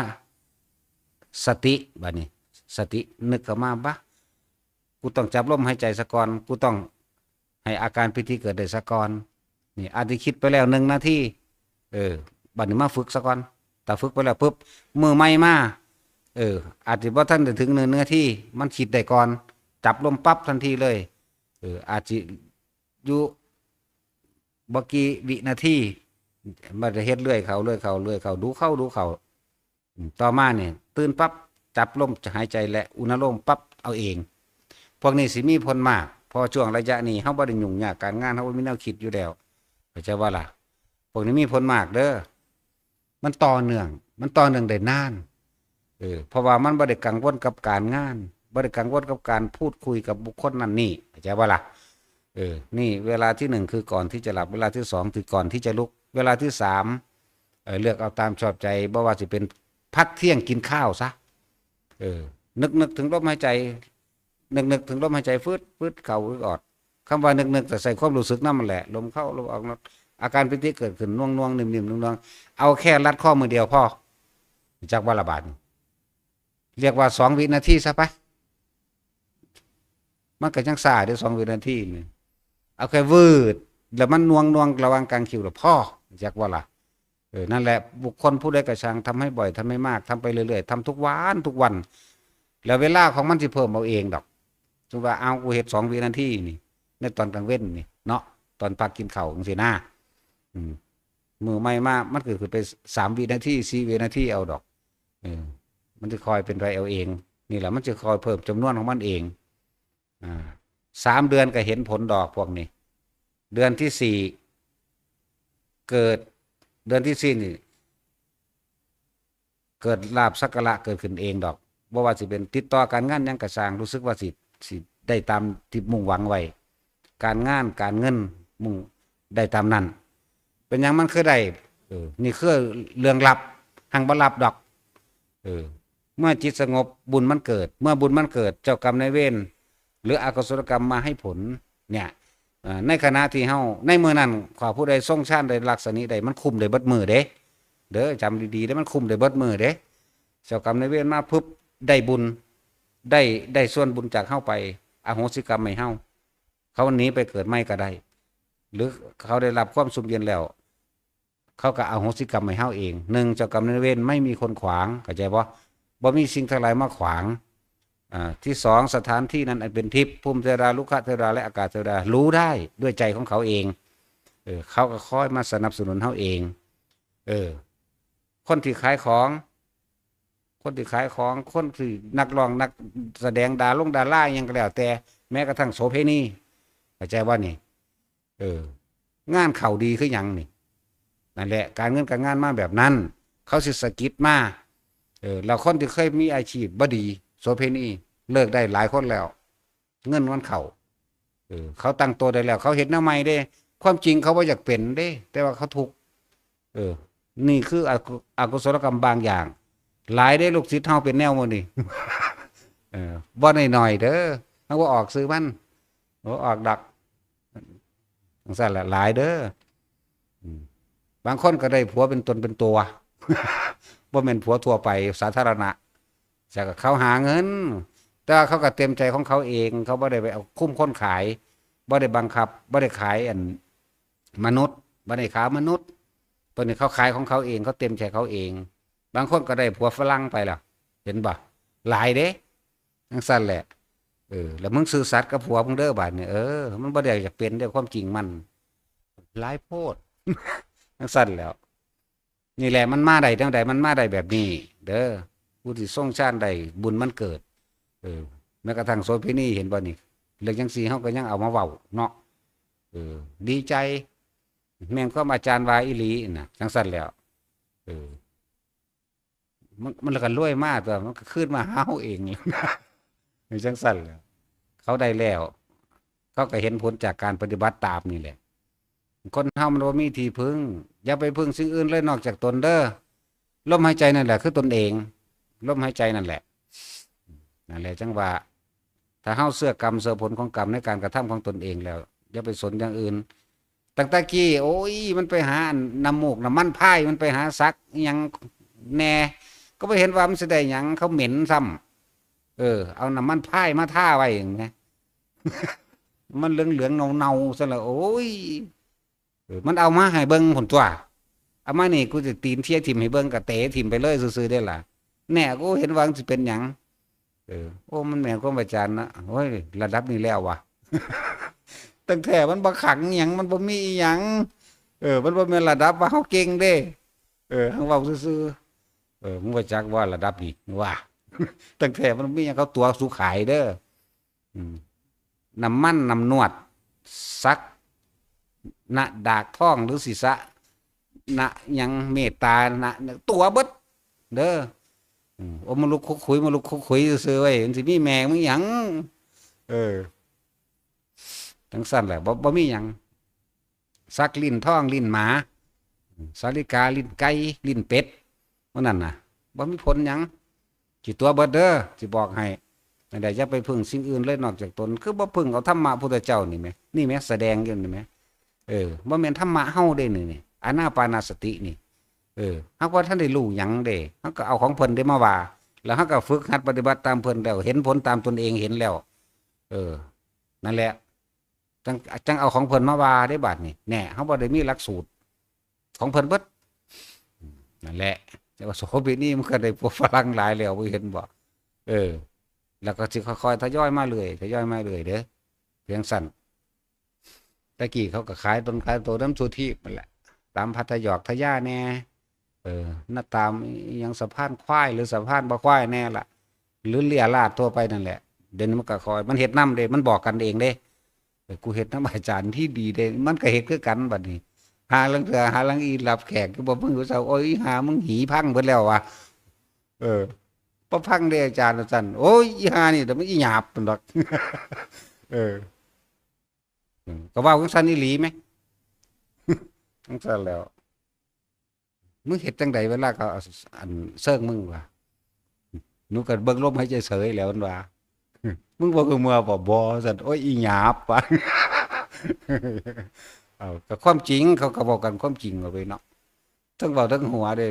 สติ บัดนี้ สตินึกเข้ามา บะ กูต้องจับลมหายใจซะก่อน กูต้องให้อาการปีติเกิดได้ซะก่อน นี่ อาจจะคิดไปแล้วหนึ่งนาที เออ บัดนี้มาฝึกซะก่อน ถ้าฝึกไปแล้วปุ๊บ มื้อใหม่มา เออ อาจจะบ่ทันได้ถึงหนึ่งนาที มันคิดได้ก่อน จับลมปั๊บทันทีเลย เออ อาจสิอยู่บ่กี่วินาที มันจะเฮ็ดเรื่อยเข้า เรื่อยเข้า เรื่อยเข้า ดูเข้า ดูเข้า อืม ต่อมาเนี่ย ตื่นปั๊บ จับลมหายใจและอุณาโลมปั๊บ เอาเอง พวกนี้สิมีผลมาก เพราะช่วงระยะนี้เฮาบ่ได้ยุ่งยากการงาน เฮาบ่มีแนวคิดอยู่แล้ว เข้าใจบ่ล่ะ พวกนี้มีผลมากเด้อ มันต่อเนื่อง มันต่อเนื่องได้นาน เออ เพราะว่ามันบ่ได้กังวลกับการงาน บ่ได้กังวลกับการพูดคุยกับบุคคลนั่นนี่ เข้าใจบ่ล่ะ เออ นี่เวลาที่หนึ่งคือก่อนที่จะหลับ เวลาที่สองคือก่อนที่จะลุก เวลาที่สาม เออ เลือกเอาตามชอบใจ บ่ว่าสิเป็นพักเที่ยงกินข้าวซะ เออ นึกนึกถึงลมหายใจ นึกนึกถึงลมหายใจ ฟืด ฟืด เข้า ฟืด ออก คำว่านึกนึก แต่ใส่ความรู้สึกนำมันแหละ ลมเข้า ลมออก อาการปีติเกิดขึ้น น่วงน่วง นิ่มนิ่ม น่วงน่วง เอาแค่รัดข้อมือเดียวพอ จักว่าละบาดนี่ เรียกว่าสองวินาทีซะไป มันก็ยังซ่าเด้ สองวินาทีนี่ เอาแค่วืด แล้วมันน่วงน่วงระหว่างกลางคิ้วแล้วพอ จักว่าล่ะ เออ นั่นแหละ บุคคลผู้ใดก็ช่าง ทำให้บ่อย ทำให้มาก ทำไปเรื่อยๆ ทำทุกวัน ทุกวัน แล้วเวลาของมันสิเพิ่มเอาเองดอก สมมุติว่า เอา กูเฮ็ดสองวินาทีนี่ ในตอนกลางเว็นนี่เนาะ ตอนพักกินข้าวจั่งซี้นะ อืม มื้อใหม่มา มันก็คือไปสามวินาที สี่วินาทีเอาดอก เออ มันสิค่อยเป็นไปเอาเอง นี่แหละ มันสิค่อยเพิ่มจำนวนของมันเอง อ่า สามเดือนก็เห็นผลดอกพวกนี้ เดือนที่สี่ เกิด เดือนที่สี่นี่ เกิดลาภสักการะเกิดขึ้นเองดอก บ่ว่าสิเป็นติดต่อการงานหยังก็ซ่าง รู้สึกว่าสิ สิได้ตามที่มุ่งหวังไว้ การงาน การเงิน มุ่งได้ตามนั้น เป็นหยังมันคือได้ เออ นี่คือเรื่องลับ หังบ่ลับดอก เออ เมื่อจิตสงบบุญมันเกิด เมื่อบุญมันเกิด เจ้ากรรมนายเวร หรืออกุศลกรรมมาให้ผล เนี่ย เอ่อ ในขณะที่เฮา ในมื้อนั้น ขอผู้ใดทรงฌานได้ลักษณะนี้ได้ มันคุ้มได้เบิดมื้อเด้ เด้อ จำดีๆ เด้อ มันคุ้มได้เบิดมื้อเด้ เจ้ากรรมนายเวรมาปุ๊บ ได้บุญ ได้ ได้ส่วนบุญจากเฮาไป อโหสิกรรมให้เฮา เขาหนีไปเกิดใหม่ก็ได้ หรือเขาได้รับความสุขเย็นแล้ว เขาก็อโหสิกรรมให้เฮาเอง หนึ่ง เจ้ากรรมนายเวรไม่มีคนขวาง เข้าใจบ่ บ่มีสิ่งทั้งหลายมาขวาง อ่า ที่สอง สถานที่นั้นอันเป็นทิพย์ ภูมิเทวดา รุกขเทวดา และอากาศเทวดา รู้ได้ด้วยใจของเขาเอง เออ เขาก็คอยมาสนับสนุนเฮาเอง เออ คนที่ขายของ คนที่ขายของ คนที่นักร้อง นักแสดง ดารงดารา อิหยังก็แล้วแต่ แม้กระทั่งโสเภณี เข้าใจบ่นี่ เออ งานเข้าดีคือหยังนี่ นั่นแหละ การเงินการงานมาแบบนั้น เขาสิสะกิดมา เออ แล้วคนที่เคยมีอาชีพบ่ดี โสเภณี เลิกได้หลายคนแล้ว เงินมันเข้า เออ เขาตั้งตัวได้แล้ว เขาเฮ็ดแนวใหม่เด้ ความจริงเขาบ่อยากเป็นเด้ แต่ว่าเขาทุกข์ เออ นี่คืออกุ- อกุศลกรรมบางอย่าง หลายเด้ ลูกศิษย์เฮาเป็นแนวหมู่นี้ เออ บ่น้อยๆเด้อ เฮาบ่ออกชื่อมัน บ่ออกดอก จั่งซั้นแหละ หลายเด้อ อืม บางคนก็ได้ผัวเป็นตนเป็นตัว บ่แม่นผัวทั่วไปสาธารณะ แต่ก็เขาหาเงิน แต่ว่าเขาก็เต็มใจของเขาเอง เขาบ่ได้ไปเอาคุมคนขาย บ่ได้บังคับ บ่ได้ขายอันมนุษย์ บ่ได้ขายมนุษย์ ตัวนี้เขาขายของเขาเอง เขาเต็มใจเขาเอง บางคนก็ได้ผัวฝรั่งไปแล้ว เห็นบ่ หลายเด้ จั่งซั้นแหละ เออ แล้วมึงซื่อสัตย์กับผัวมึงเด้อบาดนี้ เออ มันบ่ได้อยากเป็นเด้อ ความจริงมัน หลายโพด จั่งซั้นแหล้ว นี่แหละมันมาได้แนวใด มันมาได้แบบนี้ เด้อ ผู้ที่ทรงฌานได้ บุญมันเกิด เออ แม้กระทั่งโสเภณี เห็นบ่นี่ เรื่องจั่งซี้เฮาก็ยังเอามาเว้าเนาะ เออ ดีใจ แม่นความอาจารย์ว่าอีหลีน่ะ จั่งซั้นแหล้ว เออ มัน มันก็รวยมาตัว มันก็คืนมาหาเฮาเอง จั่งซั้นแหล้ว เขาได้แล้ว เขาก็เห็นผลจากการปฏิบัติตามนี่แหละ คนเฮามันบ่มีที่พึ่ง อย่าไปพึ่งสิ่งอื่นเลยนอกจากตนเด้อ ลมหายใจนั่นแหละคือตนเอง ลมหายใจนั่นแหละ นั่นแหละจั่งว่า ถ้าเฮาเชื่อกรรมเชื่อผลของกรรมในการกระทำของตนเองแล้ว อย่าไปสนอย่างอื่น ตั้งแต่กี้ โอ้ย มันไปหาอันน้ำมูกน้ำมันพาย มันไปหาสักอิหยังแหน่ ก็บ่เห็นว่ามันสิได้หยัง เขาเหม็นซ้ำ เออ เอาน้ำมันพายมาทาไว้อย่างเงี้ย มันเหลืองๆเนาๆ ซั่นละ โอ้ย เออ มันเอามาให้เบิ่งพุ้นตั๊ว เอามานี่ กูสิตีนเสียถิ่มให้เบิ่ง ก็เตะถิ่มไปเลยซื่อๆเด้ล่ะ แหน่ กูเห็นว่ามันสิเป็นหยัง เออ โอ้ มันแม่นความอาจารย์นะ โอ้ย ระดับนี้แล้ววะ ตั้งแต่มันบ่ขังหยัง มันบ่มีอีหยัง เออ มันบ่แม่นระดับว่าเฮาเก่งเด้ เออ เฮาเว้าซื่อๆ เออ มึงบ่จักว่าระดับนี้ ว่า ตั้งแต่มันมีหยัง เขาตั๋วสูขายเด้อ อืม น้ำมันน้ำนวด สัก หน้าดากทองหรือศีรษะ หน้าหยังเมตตา หน้าตั๋วเบิด เด้อ อืม โอ้ มาลุกคุกคุย มาลุกคุกคุยซื่อๆไว้ มันสิมีแม่มึงหยัง เออ จั่งซั้นแหละ บ่ บ่มีหยัง สักลิ้นทอง ลิ้นหมา สาลิกา ลิ้นไก่ ลิ้นเป็ด พวกนั้นน่ะ บ่มีผลหยัง สิตั๋วเบิดเด้อ สิบอกให้ นั่นแหละ อย่าไปพึ่งสิ่งอื่นเลยนอกจากตน คือบ่พึ่งเอาธรรมะพุทธเจ้านี่แหม นี่แหม แสดงอยู่นี่แหม เออ บ่แม่นธรรมะเฮาเด้นี่ นี่ อานาปานสตินี่ เออ เฮาบ่ทันได้รู้หยังเด้ เฮาก็เอาของเพิ่นเด้มาว่า แล้วเฮาก็ฝึกหัดปฏิบัติตามเพิ่นแล้ว เห็นผลตามตนเองเห็นแล้ว เออ นั่นแหละ จั่ง จั่งเอาของเพิ่นมาว่าเด้บาดนี้ แหน่ เฮาบ่ได้มีหลักสูตรของเพิ่นเบิด นั่นแหละ แต่ว่าโสเภณีมันก็ได้ผัวฝรั่งหลายแล้ว บ่เห็นบ่ เออ แล้วก็สิค่อยๆทยอยมาเรื่อย ทยอยมาเรื่อยเด้อ เพียงสั้น แต่กี้เขาก็ขายตนขายตัวน้ำสุทธินั่นแหละ ตามพัทยอกทยาแหน่ เออ หน้าตามอิหยังสะพานควายหรือสะพานบ่ควายแหน่ล่ะ หรือเลียราษฎร์ทั่วไปนั่นแหละ เดี๋ยวนี้มันก็ค่อย มันเฮ็ดนำเด้ มันบอกกันเองเด้ เออ กูเฮ็ดนำอาจารย์ที่ดีเด้ มันก็เฮ็ดคือกันบัดนี้ หาลางเทื่อ หาลางอีรับแขก คือบ่มึงรู้ซะ โอ้ย อีห่ามึงหีพังเบิดแล้ววะ เออ บ่พังเด้อาจารย์ ว่าซั่น โอ้ย อีห่านี่ แต่มันอีหยาบ พุ่นดอก เออ อืม ก็เว้าจั่งซั้นอีหลีแหม จั่งซั้นแหล้ว มึงเฮ็ดจั่งใดเวลาเขาเอา อัน เซิงมึงวะ หนูก็เบิ่งลมหายใจเฉยแหล้ว มันว่า มึงบ่ฮู้เมื่อบ่ บ่ ซั่น โอ้ย อีหยาบ วะ เอา ก็ความจริง เขาก็เว้ากันความจริงเอาไว้เนาะ เทิงเว้าเทิงหัวเด้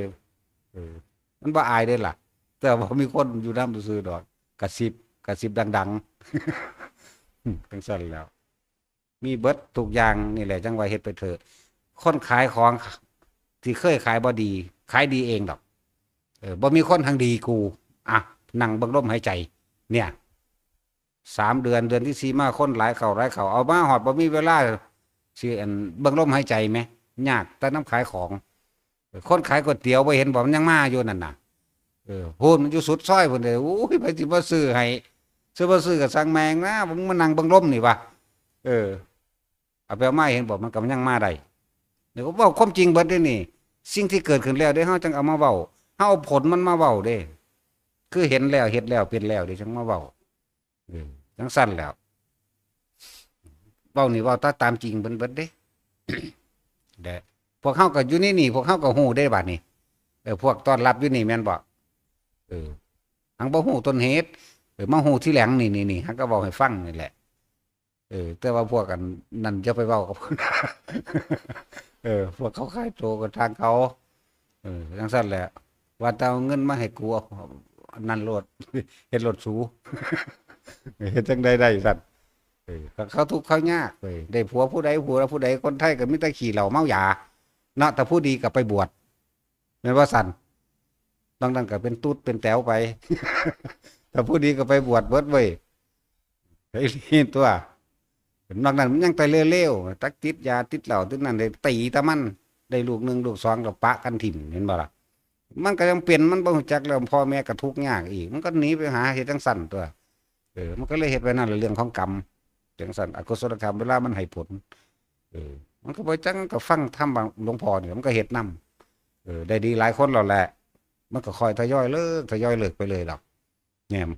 เออ มันบ่อายเด้ล่ะ แต่ว่ามีคนอยู่นำซื่อๆดอก กระซิบ กระซิบดังๆ จั่งซั้นแหล้ว มีเบิดทุกอย่างนี่แหละ จั่งว่าเฮ็ดไปเถอะ คนขายของที่เคยขายบ่ดี ขายดีเองดอก เออ บ่มีคนทางดีกู อ่ะ นั่งเบิ่งลมหายใจ เนี่ย สามเดือน เดือนที่สี่มา คนหลายเข้า หลายเข้า เอามาฮอดบ่มีเวลาสิ อัน เบิ่งลมหายใจแหม ยากแต่นำขายของ คนขายก๋วยเตี๋ยวบ่เห็นบ่ มันยังมาอยู่นั่นน่ะ เออ พู้นมันอยู่สุดซอยพู้นเด้ โอ้ย ไผสิมาซื้อให้ ซื้อบ่ซื้อก็สั่งแม่งนะ มึงมานั่งเบิ่งลมนี่วะ เออ เอาไปเอามา เห็นบ่ มันก็ยังมาได้ นี่ก็เว้าความจริงเบิดเด้นี่ สิ่งที่เกิดขึ้นแล้วเด้ เฮาจั่งเอามาเว้า เฮาเอาผลมันมาเว้าเด้ คือเห็นแล้ว เฮ็ดแล้ว เป็นแล้วเด้ จั่งมาเว้า เออ จั่งซั้นแหล้ว เว้านี่เว้าตา ตามจริงเบิดเด้ เด้ พวกเฮาก็อยู่ในนี่ พวกเฮาก็ฮู้เด้บัดนี้ เออ พวกต้อนรับอยู่นี่แม่นบ่ เออ หังบ่ฮู้ต้นเหตุ เออ มาฮู้ทีหลัง นี่ นี่ นี่ หังก็เว้าให้ฟังนี่แหละ เออ แต่ว่าพวกอันนั้นอย่าไปเว้ากับ เออ พวกเขาขายตัวกับทางเขา เออ จั่งซั้นแหละ ว่าแต่เอาเงินมาให้กู เอาอันนั้นโลด เฮ็ดโลดสู เฮ็ดจั่งใดได้ซั้น เออ เขา เขาทุกข์เขายากเว้ย ได้ผัวผู้ใด ผัวผู้ใด คนไทยก็มีแต่ขี้เหล้าเมายา เนาะ แต่ผู้ดีก็ไปบวช แม่นบ่ซั้น นอกนั้นก็เป็นตุ๊ดเป็นแต๋วไป แต่ผู้ดีก็ไปบวชเบิดเว้ย ไอ้นี่ตัวนอกนั้นมันยังแต่เลวๆ ตักติดยาติดเหล้าติดนั่น ได้ตีแต่มัน ได้ลูกหนึ่งลูกสองก็ปะกันถิ่ม เห็นบ่ล่ะ มันก็ยังเป็น มันบ่รู้จักแล้ว พ่อแม่ก็ทุกข์ยากอีก มันก็หนีไปหาเฮ็ดจั่งซั้นตัวน เออ มันก็เลยเฮ็ดไว้นั่นแหละ เรื่องของกรรม จั่งซั้น อกุศลกรรมเวลามันให้ผล เออ มันก็บ่จั่ง ก็ฟังธรรมหลวงพ่อนี่ มันก็เฮ็ดนำ เออ ได้ดีหลายคนแล้วแหละ มันก็ค่อยทยอยเลิก ทยอยเลิกไปเลยดอก แหม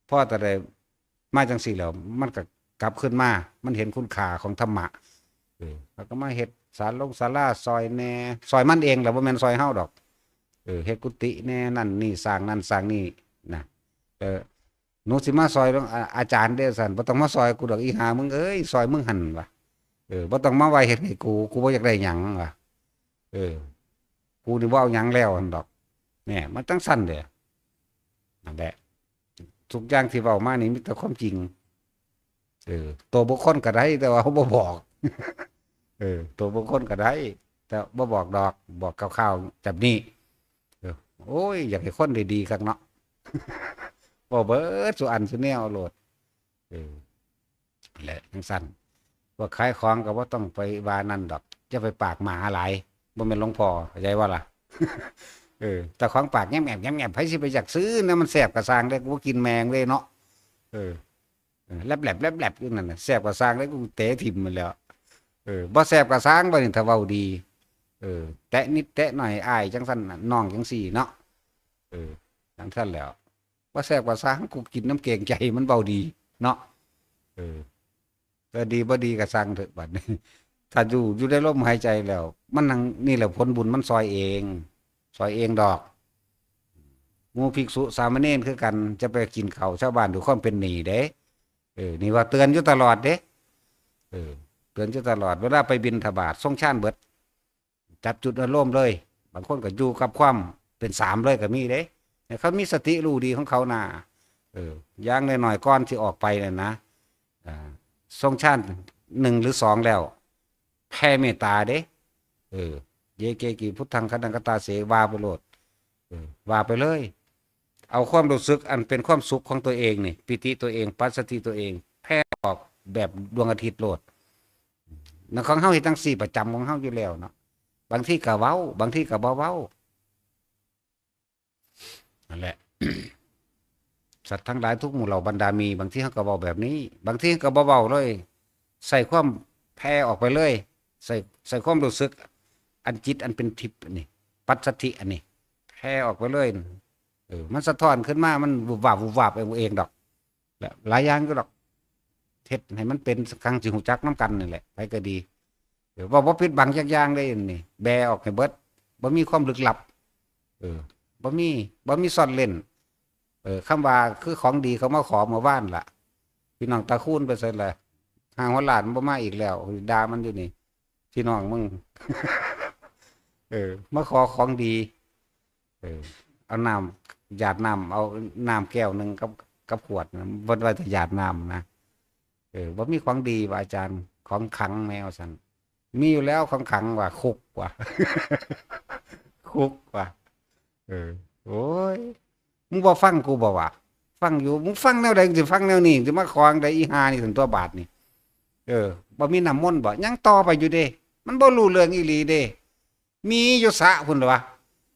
พอแต่ได้มาจั่งซี้แล้ว มันก็กลับคืนมา มันเห็นคุณค่าของธรรมะ เออ แล้วก็มาเฮ็ดศาลงศาลาซอยแหน่ ซอยมันเองแหละ บ่แม่นซอยเฮาดอก เออ เฮ็ดกุฏิแหน่ นั่นนี่ สร้างนั่นสร้างนี่นะ เออ หนูสิมาซอยหลวง อา อาจารย์เด้อซั้น บ่ต้องมาซอยกูดอก อีห่ามึงเอ้ย ซอยมึงหั่นว่ะ เออ บ่ต้องมาไหว้เฮ็ดให้กู กูบ่อยากได้หยังว่ะ เออ กูนี่บ่เอาหยังแล้วหั่นดอก แหม มันจั่งซั้นเด้ นั่นแหละ ทุกอย่างที่เว้ามานี่มีแต่ความจริง เออ ตัวบุคคลก็ได้ แต่ว่าเฮาบ่บอก เออ ตัวบุคคลก็ได้ แต่บ่บอกดอก บอกคร่าวๆ แบบนี้ เออ โอ้ย อยากให้คนได้ดีคักเนาะ เว้าเบิดซุอันซุแนวโลด เออ แหละจั่งซั้น พวกขายของก็บ่ต้องไปว่านั่นดอก อย่าไปปากหมาหลาย บ่แม่นหลวงพ่อ เข้าใจบ่ล่ะ เออ แต่ของปากแงบๆ แงบๆ ไผสิไปอยากซื้อนะ มันแซ่บกะซ่างเด้ กูบ่กินแม่งเลยเนาะ เออ เออ แลบๆ แลบๆ อยู่นั่นน่ะ แซ่บกะซ่างเด้ กูเตะถิ่มมันแหล้ว เออ บ่แซ่บกะซ่างบัดนี้ ถ้าเว้าดี เออ แตะนิดแตะหน่อย อ้ายจั่งซั้นน่ะ น้องจั่งซี้เนาะ เออ จั่งซั้นแหล้ว บ่แซ่บกะซ่าง กูกินนำเกรงใจ มันเว้าดีเนาะ เออ แต่ดีบ่ดีกะซ่างเถาะบัดนี้ ถ้าอยู่ อยู่ในลมหายใจแล้ว มันนั่ง นี่แหละผลบุญมันซอยเอง ซอยเองดอก หมู่ภิกษุสามเณรคือกัน จะไปกินข้าวชาวบ้านด้วยความเป็นหนี้เด้ เออ นี่ว่าเตือนอยู่ตลอดเด้ เออ เตือนอยู่ตลอด เวลาไปบิณฑบาต ทรงฌานเบิด จับจุดอารมณ์เลย บางคนก็อยู่กับความเป็นสามเลยก็มีเด้ เนี่ย เขามีสติรู้ดีของเขานะ เออ อย่างน้อยๆ ก่อนสิออกไปนั่นนะ อ่า ทรงฌานหนึ่งหรือสองแล้ว แผ่เมตตาเด้ เออ เยเกกิพุทธังคณังคตาเส ว่าไปโลด เออ ว่าไปเลย เอาความรู้สึกอันเป็นความสุขของตัวเองนี่ ปีติตัวเอง ปัสสติตัวเอง แผ่ออกแบบดวงอาทิตย์โลด นั่นของเฮาเฮ็ดจั่งซี้ประจำของเฮาอยู่แล้วเนาะ บางทีก็เว้า บางทีก็บ่เว้า นั่นแหละ สัตว์ทั้งหลายทุกหมู่เหล่าบรรดามี บางทีเฮาก็เว้าแบบนี้ บางทีเฮาก็บ่เว้าเลย ใส่ความแผ่ออกไปเลย ใส่ ใส่ความรู้สึก อันจิตอันเป็นทิพย์อันนี้ ปัสสัทธิอันนี้ แผ่ออกไปเลย เออ มันสะท้อนขึ้นมา มันวุบวาบ วุบวาบเอง เองดอก และหลายอย่างอยู่ดอก เฮ็ดให้มันเป็น ครั้งสิฮู้จักนำกันนี่แหละ ไผก็ดี เออ เว้าบ่ปิดบังจักอย่างเลยนี่ แบออกให้เบิด บ่มีความลึกลับ เออ บ่มี บ่มีซ่อนเร้น เออ คำว่าคือของดีเขามาขอเมื่อวานล่ะ พี่น้องตาคูนไปไสล่ะ ห้าหัวล้านบ่มาอีกแล้ว ด่ามันอยู่นี่ พี่น้องมึง เออ มาขอของดี เออ เอาน้ำ หยาดน้ำ เอาน้ำแก้วหนึ่งกับ กับขวดนะ เพิ่นว่าจะหยาดน้ำนะ เออ บ่มีของดีว่าอาจารย์ ของขลังแนวซั่น มีอยู่แล้วของขลังว่า คุกว่า คุกว่า เออ โอ้ย มึงบ่ฟังกูบ่วะ ฟังอยู่ มึงฟังแนวใด มึงสิฟังแนวนี้ มึงสิมาขอจั่งใด อีห่านี่ ซั่นตั๊วบาดนี่ เออ บ่มีน้ำมนต์บ่ ยังต่อไปอยู่เด้ มันบ่รู้เรื่องอีหลีเด้ มีอยู่สระพุ้นวะ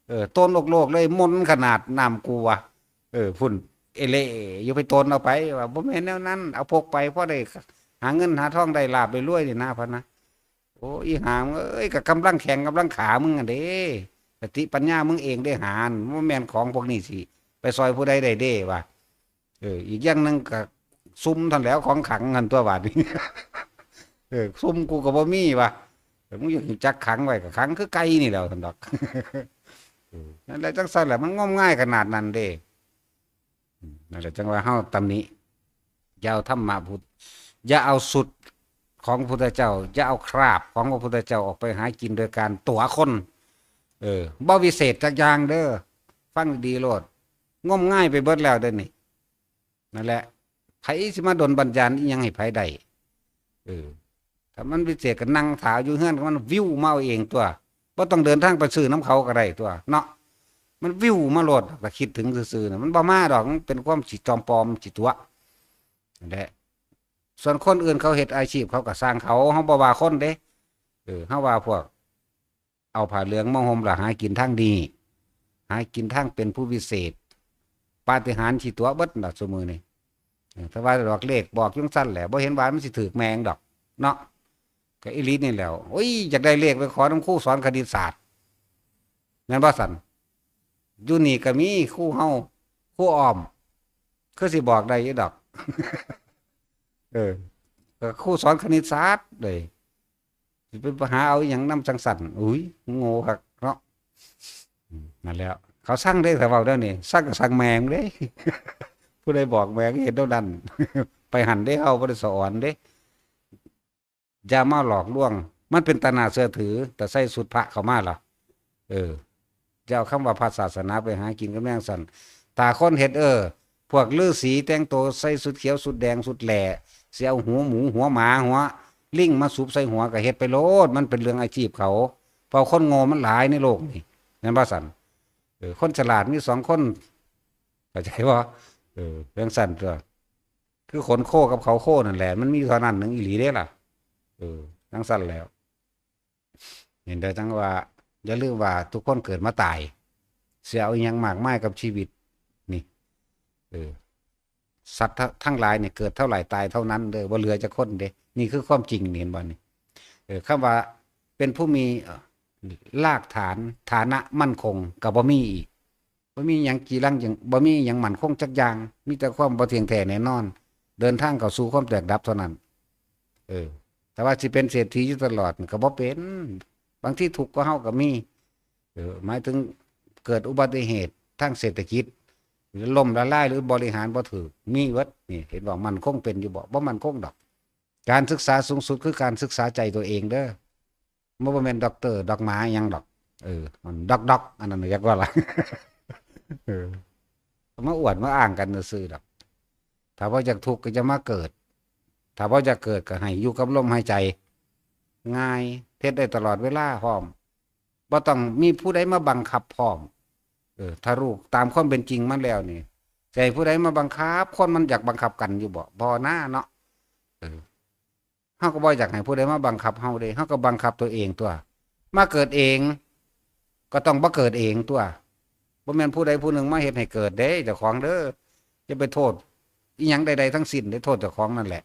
เออ โตนโลกๆ เลย มนต์ขนาดน้ำกูวะ เออ พุ้น เอเล่อยู่ ไปโตนเอาไป ว่าบ่แม่นแนวนั้น เอาพกไป พอได้หาเงินหาทอง ได้ลาภได้รวยนี่นะ พะนะ โอ้ อีหามึงเอ้ย ก็กำลังแข้งกำลังขามึงหั่นเด้ สติปัญญามึงเองเด้หา บ่แม่นของพวกนี้สิไปซอยผู้ใดได้เด้วะ เออ อีกอย่างหนึ่งก็ซุ่มเท่านั้นแหล้ว ของขังหั่นตั๊ว บาดนี้ เออ ซุ่มกูก็บ่มีวะ เออ มึงอยากจักขังไว้ก็ขังคือไก่นี่แหล้ว ซั่นดอก เออ นั่นแหละ จั่งซั่นแหละ มันงมงายขนาดนั้นเด้ อืม นั่นแหละ จั่งว่าเฮาตำหนิ อย่าเอาธรรมะพุทธ อย่าเอาสูตรของพุทธเจ้า อย่าเอาคราบของพระพุทธเจ้าออกไปหากินโดยการตั๋วคน เออ บ่วิเศษจักอย่างเด้อ ฟังดีๆโลด งมงายไปเบิดแล้วเด้อนี่ นั่นแหละ ไผสิมาดลบัญญาณอิหยังให้ไผได้ เออ ถ้ามันวิเศษก็นั่งถ่าอยู่เฮือนของมัน วิวมาเอาเองตั๊ว บ่ต้องเดินทางไปซื้อนำเขาก็ได้ตั๊วเนาะ มันวิวมาโลด ก็คิดถึงซื่อๆน่ะ มันบ่มาดอก มันเป็นความสิจอมปลอมสิตั๋ว นั่นแหละ ส่วนคนอื่นเขาเฮ็ดอาชีพเขาก็ซ่างเขา เฮาบ่ว่าคนเด้ เออ เฮาว่าพวก เอาผ้าเหลืองมาห่มแล้วหากินทางดี หากินทางเป็นผู้วิเศษ ปาฏิหาริย์สิตั๋วเบิดล่ะซุมื้อนี้ เออ ถ้าว่าดอกเลขบอกจั่งซั่นแหละ บ่เห็นว่ามันสิถูกแม่นดอก เนาะ ก็อีหลีนี่แหล้ว โอ้ย อยากได้เลขไปขอนำครูสอนคณิตศาสตร์ แม่นบ่ซั่น อยู่นี่ก็มีครูเฮา ครูอ้อม คือสิบอกได้อยู่ดอก เออ ก็ครูสอนคณิตศาสตร์เด้ สิไปหาเอาอิหยังนำจั่งซั่น อุ๊ย โง่คักเนาะ อืม นั่นแหละ เขาซ่างเด้ ถ้าเว้าแนวนี้ ซ่างก็ซ่างแม่มึงเด้ ผู้ใดบอกแม่มึงเฮ็ดแนวนั้น ไปหั่นเด้ เฮาบ่ได้สอนเด้ อย่ามาหลอกลวง มันเป็นตาน่าเชื่อถือ แต่ใส่ชุดพระเข้ามาล่ะ เออ อย่าเอาคำว่าพระศาสนาไปหากินกับแนวซั่น ถ้าคนเฮ็ด เออ พวกฤาษีแต่งตัวใส่ชุดเขียวชุดแดงชุดแหล่ สิเอาหัวหมูหัวหมาหัวลิงมาสุบใส่หัวก็เฮ็ดไปโลด มันเป็นเรื่องอาชีพเขา เพราะคนโง่มันหลายในโลกนี่ แม่นบ่ซั่น เออ คนฉลาดมีสองคน เข้าใจบ่ เออ จั่งซั่นตั๊ว คือขนโคกับเขาโคนั่นแหละ มันมีเท่านั้นหนึ่งอีหลีเด้ล่ะ เออ จั่งซั่นแล้ว เห็นเด้อ จั่งว่า อย่าลืมว่าทุกคนเกิดมาตาย สิเอาอิหยังมากมายกับชีวิต นี่ เออ สัตว์ทั้งหลายเนี่ยเกิดเท่าไหร่ตายเท่านั้นเด้อ บ่เหลือจักคนเด้ นี่คือความจริงนี่ เห็นบ่นี่ เออ คำว่าเป็นผู้มี เอ่อ รากฐาน ฐานะมั่นคงก็บ่มีอีก บ่มีหยังจีรังหยัง บ่มีหยังมั่นคงจักอย่าง มีแต่ความบ่เที่ยงแท้แน่นอน เดินทางเข้าสู่ความแตกดับเท่านั้น เออ แต่ว่าสิเป็นเศรษฐีอยู่ตลอดก็บ่เป็น บางทีทุกข์กว่าเฮาก็มี เออ หมายถึงเกิดอุบัติเหตุทางเศรษฐกิจ หรือล้มละลาย หรือบริหารบ่ถูก มีเบิด นี่ เห็นบ่ มั่นคงเป็นอยู่บ่ บ่มั่นคงดอก การศึกษาสูงสุดคือการศึกษาใจตัวเองเด้อ มันบ่แม่นด็อกเตอร์ ด็อกหมาอิหยังดอก เออ มันด็อกด็อก อันนั้นเรียกว่าล่ะ เออ มาอวดมาอ้างกันซื่อๆดอก ถ้าบ่อยากทุกข์ก็อย่ามาเกิด ถ้าบ่อยากเกิดก็ให้อยู่กับลมหายใจ ง่าย เฮ็ดได้ตลอดเวลาพร้อม บ่ต้องมีผู้ใดมาบังคับพร้อม เออ ถ้ารู้ตามความเป็นจริงมันแล้วนี่ สิให้ผู้ใดมาบังคับ คนมันอยากบังคับกันอยู่บ่ บ่นาเนาะ เออ เฮาก็บ่อยากให้ผู้ใดมาบังคับเฮาเด้ เฮาก็บังคับตัวเองตั๊ว มาเกิดเอง ก็ต้องมาเกิดเองตั๊ว บ่แม่นผู้ใดผู้หนึ่งมาเฮ็ดให้เกิดเด้ เจ้าของเด้อ อย่าไปโทษอิหยังใดๆทั้งสิ้นเด้ โทษเจ้าของนั่นแหละ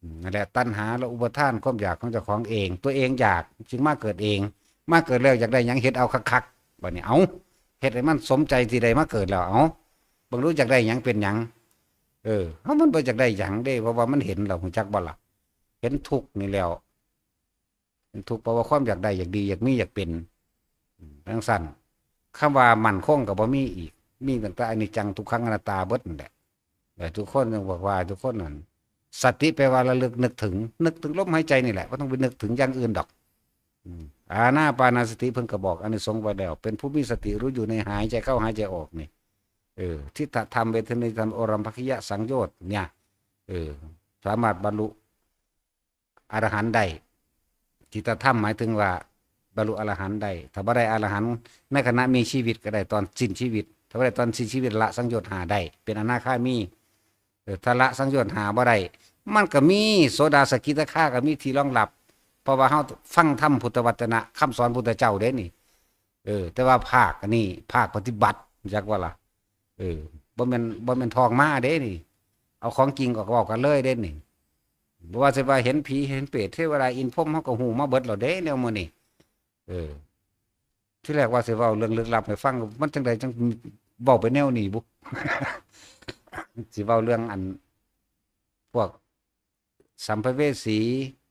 อืม นั่นแหละ ตัณหาและอุปาทานความอยากของเจ้าของเอง ตัวเองอยากจึงมาเกิดเอง มาเกิดแล้วอยากได้หยังเฮ็ดเอาคักๆ บัดนี้ เอ้า เฮ็ดให้มันสมใจที่ได้มาเกิดแล้ว เอ้า เบิ่งดูอยากได้หยังเป็นหยัง เออ เฮามันบ่อยากได้หยังเด้ เพราะว่ามันเห็นแล้ว รู้จักบ่ล่ะ เห็นทุกข์นี่แล้ว เห็นทุกข์เพราะว่าความอยากได้ อยากดี อยากมี อยากเป็น อืม จั่งซั่น คำว่ามั่นคงก็บ่มีอีก มีตั้งแต่อนิจจัง ทุกขัง อนัตตาเบิดนั่นแหละ แต่ทุกคนยังบอกว่าทุกคนนั่น สติแปลว่าระลึกนึกถึง นึกถึงลมหายใจนี่แหละ บ่ต้องไปนึกถึงอย่างอื่นดอก อืม อานาปานสติเพิ่นก็บอกอานิสงส์ไว้แล้ว เป็นผู้มีสติรู้อยู่ในหายใจเข้าหายใจออกนี่ เออ ทิฏฐธรรม เวทนียธรรม โอรัมภคกิยสังโยชน์เนี่ย เออ สามารถบรรลุอรหันต์ได้ ทิฏฐธรรมหมายถึงว่าบรรลุอรหันต์ได้ ถ้าบ่ได้อรหันต์ในขณะมีชีวิตก็ได้ตอนสิ้นชีวิต ถ้าบ่ได้ตอนสิ้นชีวิตละสังโยชน์ห้าได้ เป็นอนาคามี เออ ถ้าละสังโยชน์ห้าบ่ได้ มันก็มีโสดาสกิทาคาก็มีที่รองรับ เพราะว่าเฮาฟังธรรมพุทธวจนะ คำสอนพุทธเจ้าเด้นี่ เออ แต่ว่าภาคอันนี้ ภาคปฏิบัติ จักว่าล่ะ เออ บ่แม่น บ่แม่นท่องมาเด้นี่ เอาของจริงก็เว้ากันเลยเด้นี่ บ่ว่าสิว่าเห็นผีเห็นเปรตเทวดาอินพรหมเฮาก็ฮู้มาเบิดแล้วเด้แนวมื้อนี้ เออ ที่แรกว่าสิเว้าเรื่องลึกลับให้ฟัง มันจังใดจังเว้าไปแนวนี้บุ สิเว้าเรื่องอัน พวกสัมภเวสี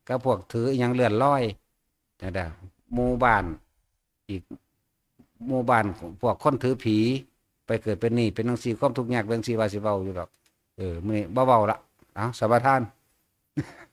กับพวกถืออิหยังเลื่อนลอยนะดะ หมู่บ้าน อีกหมู่บ้านพวกคนถือผี ไปเกิดเป็นนี่เป็นจังซี่ ความทุกข์ยากเรื่องซี่ว่าสิเว้าอยู่ดอก เออ มื้อนี้บ่เว้าละ เอาสมาทาน เ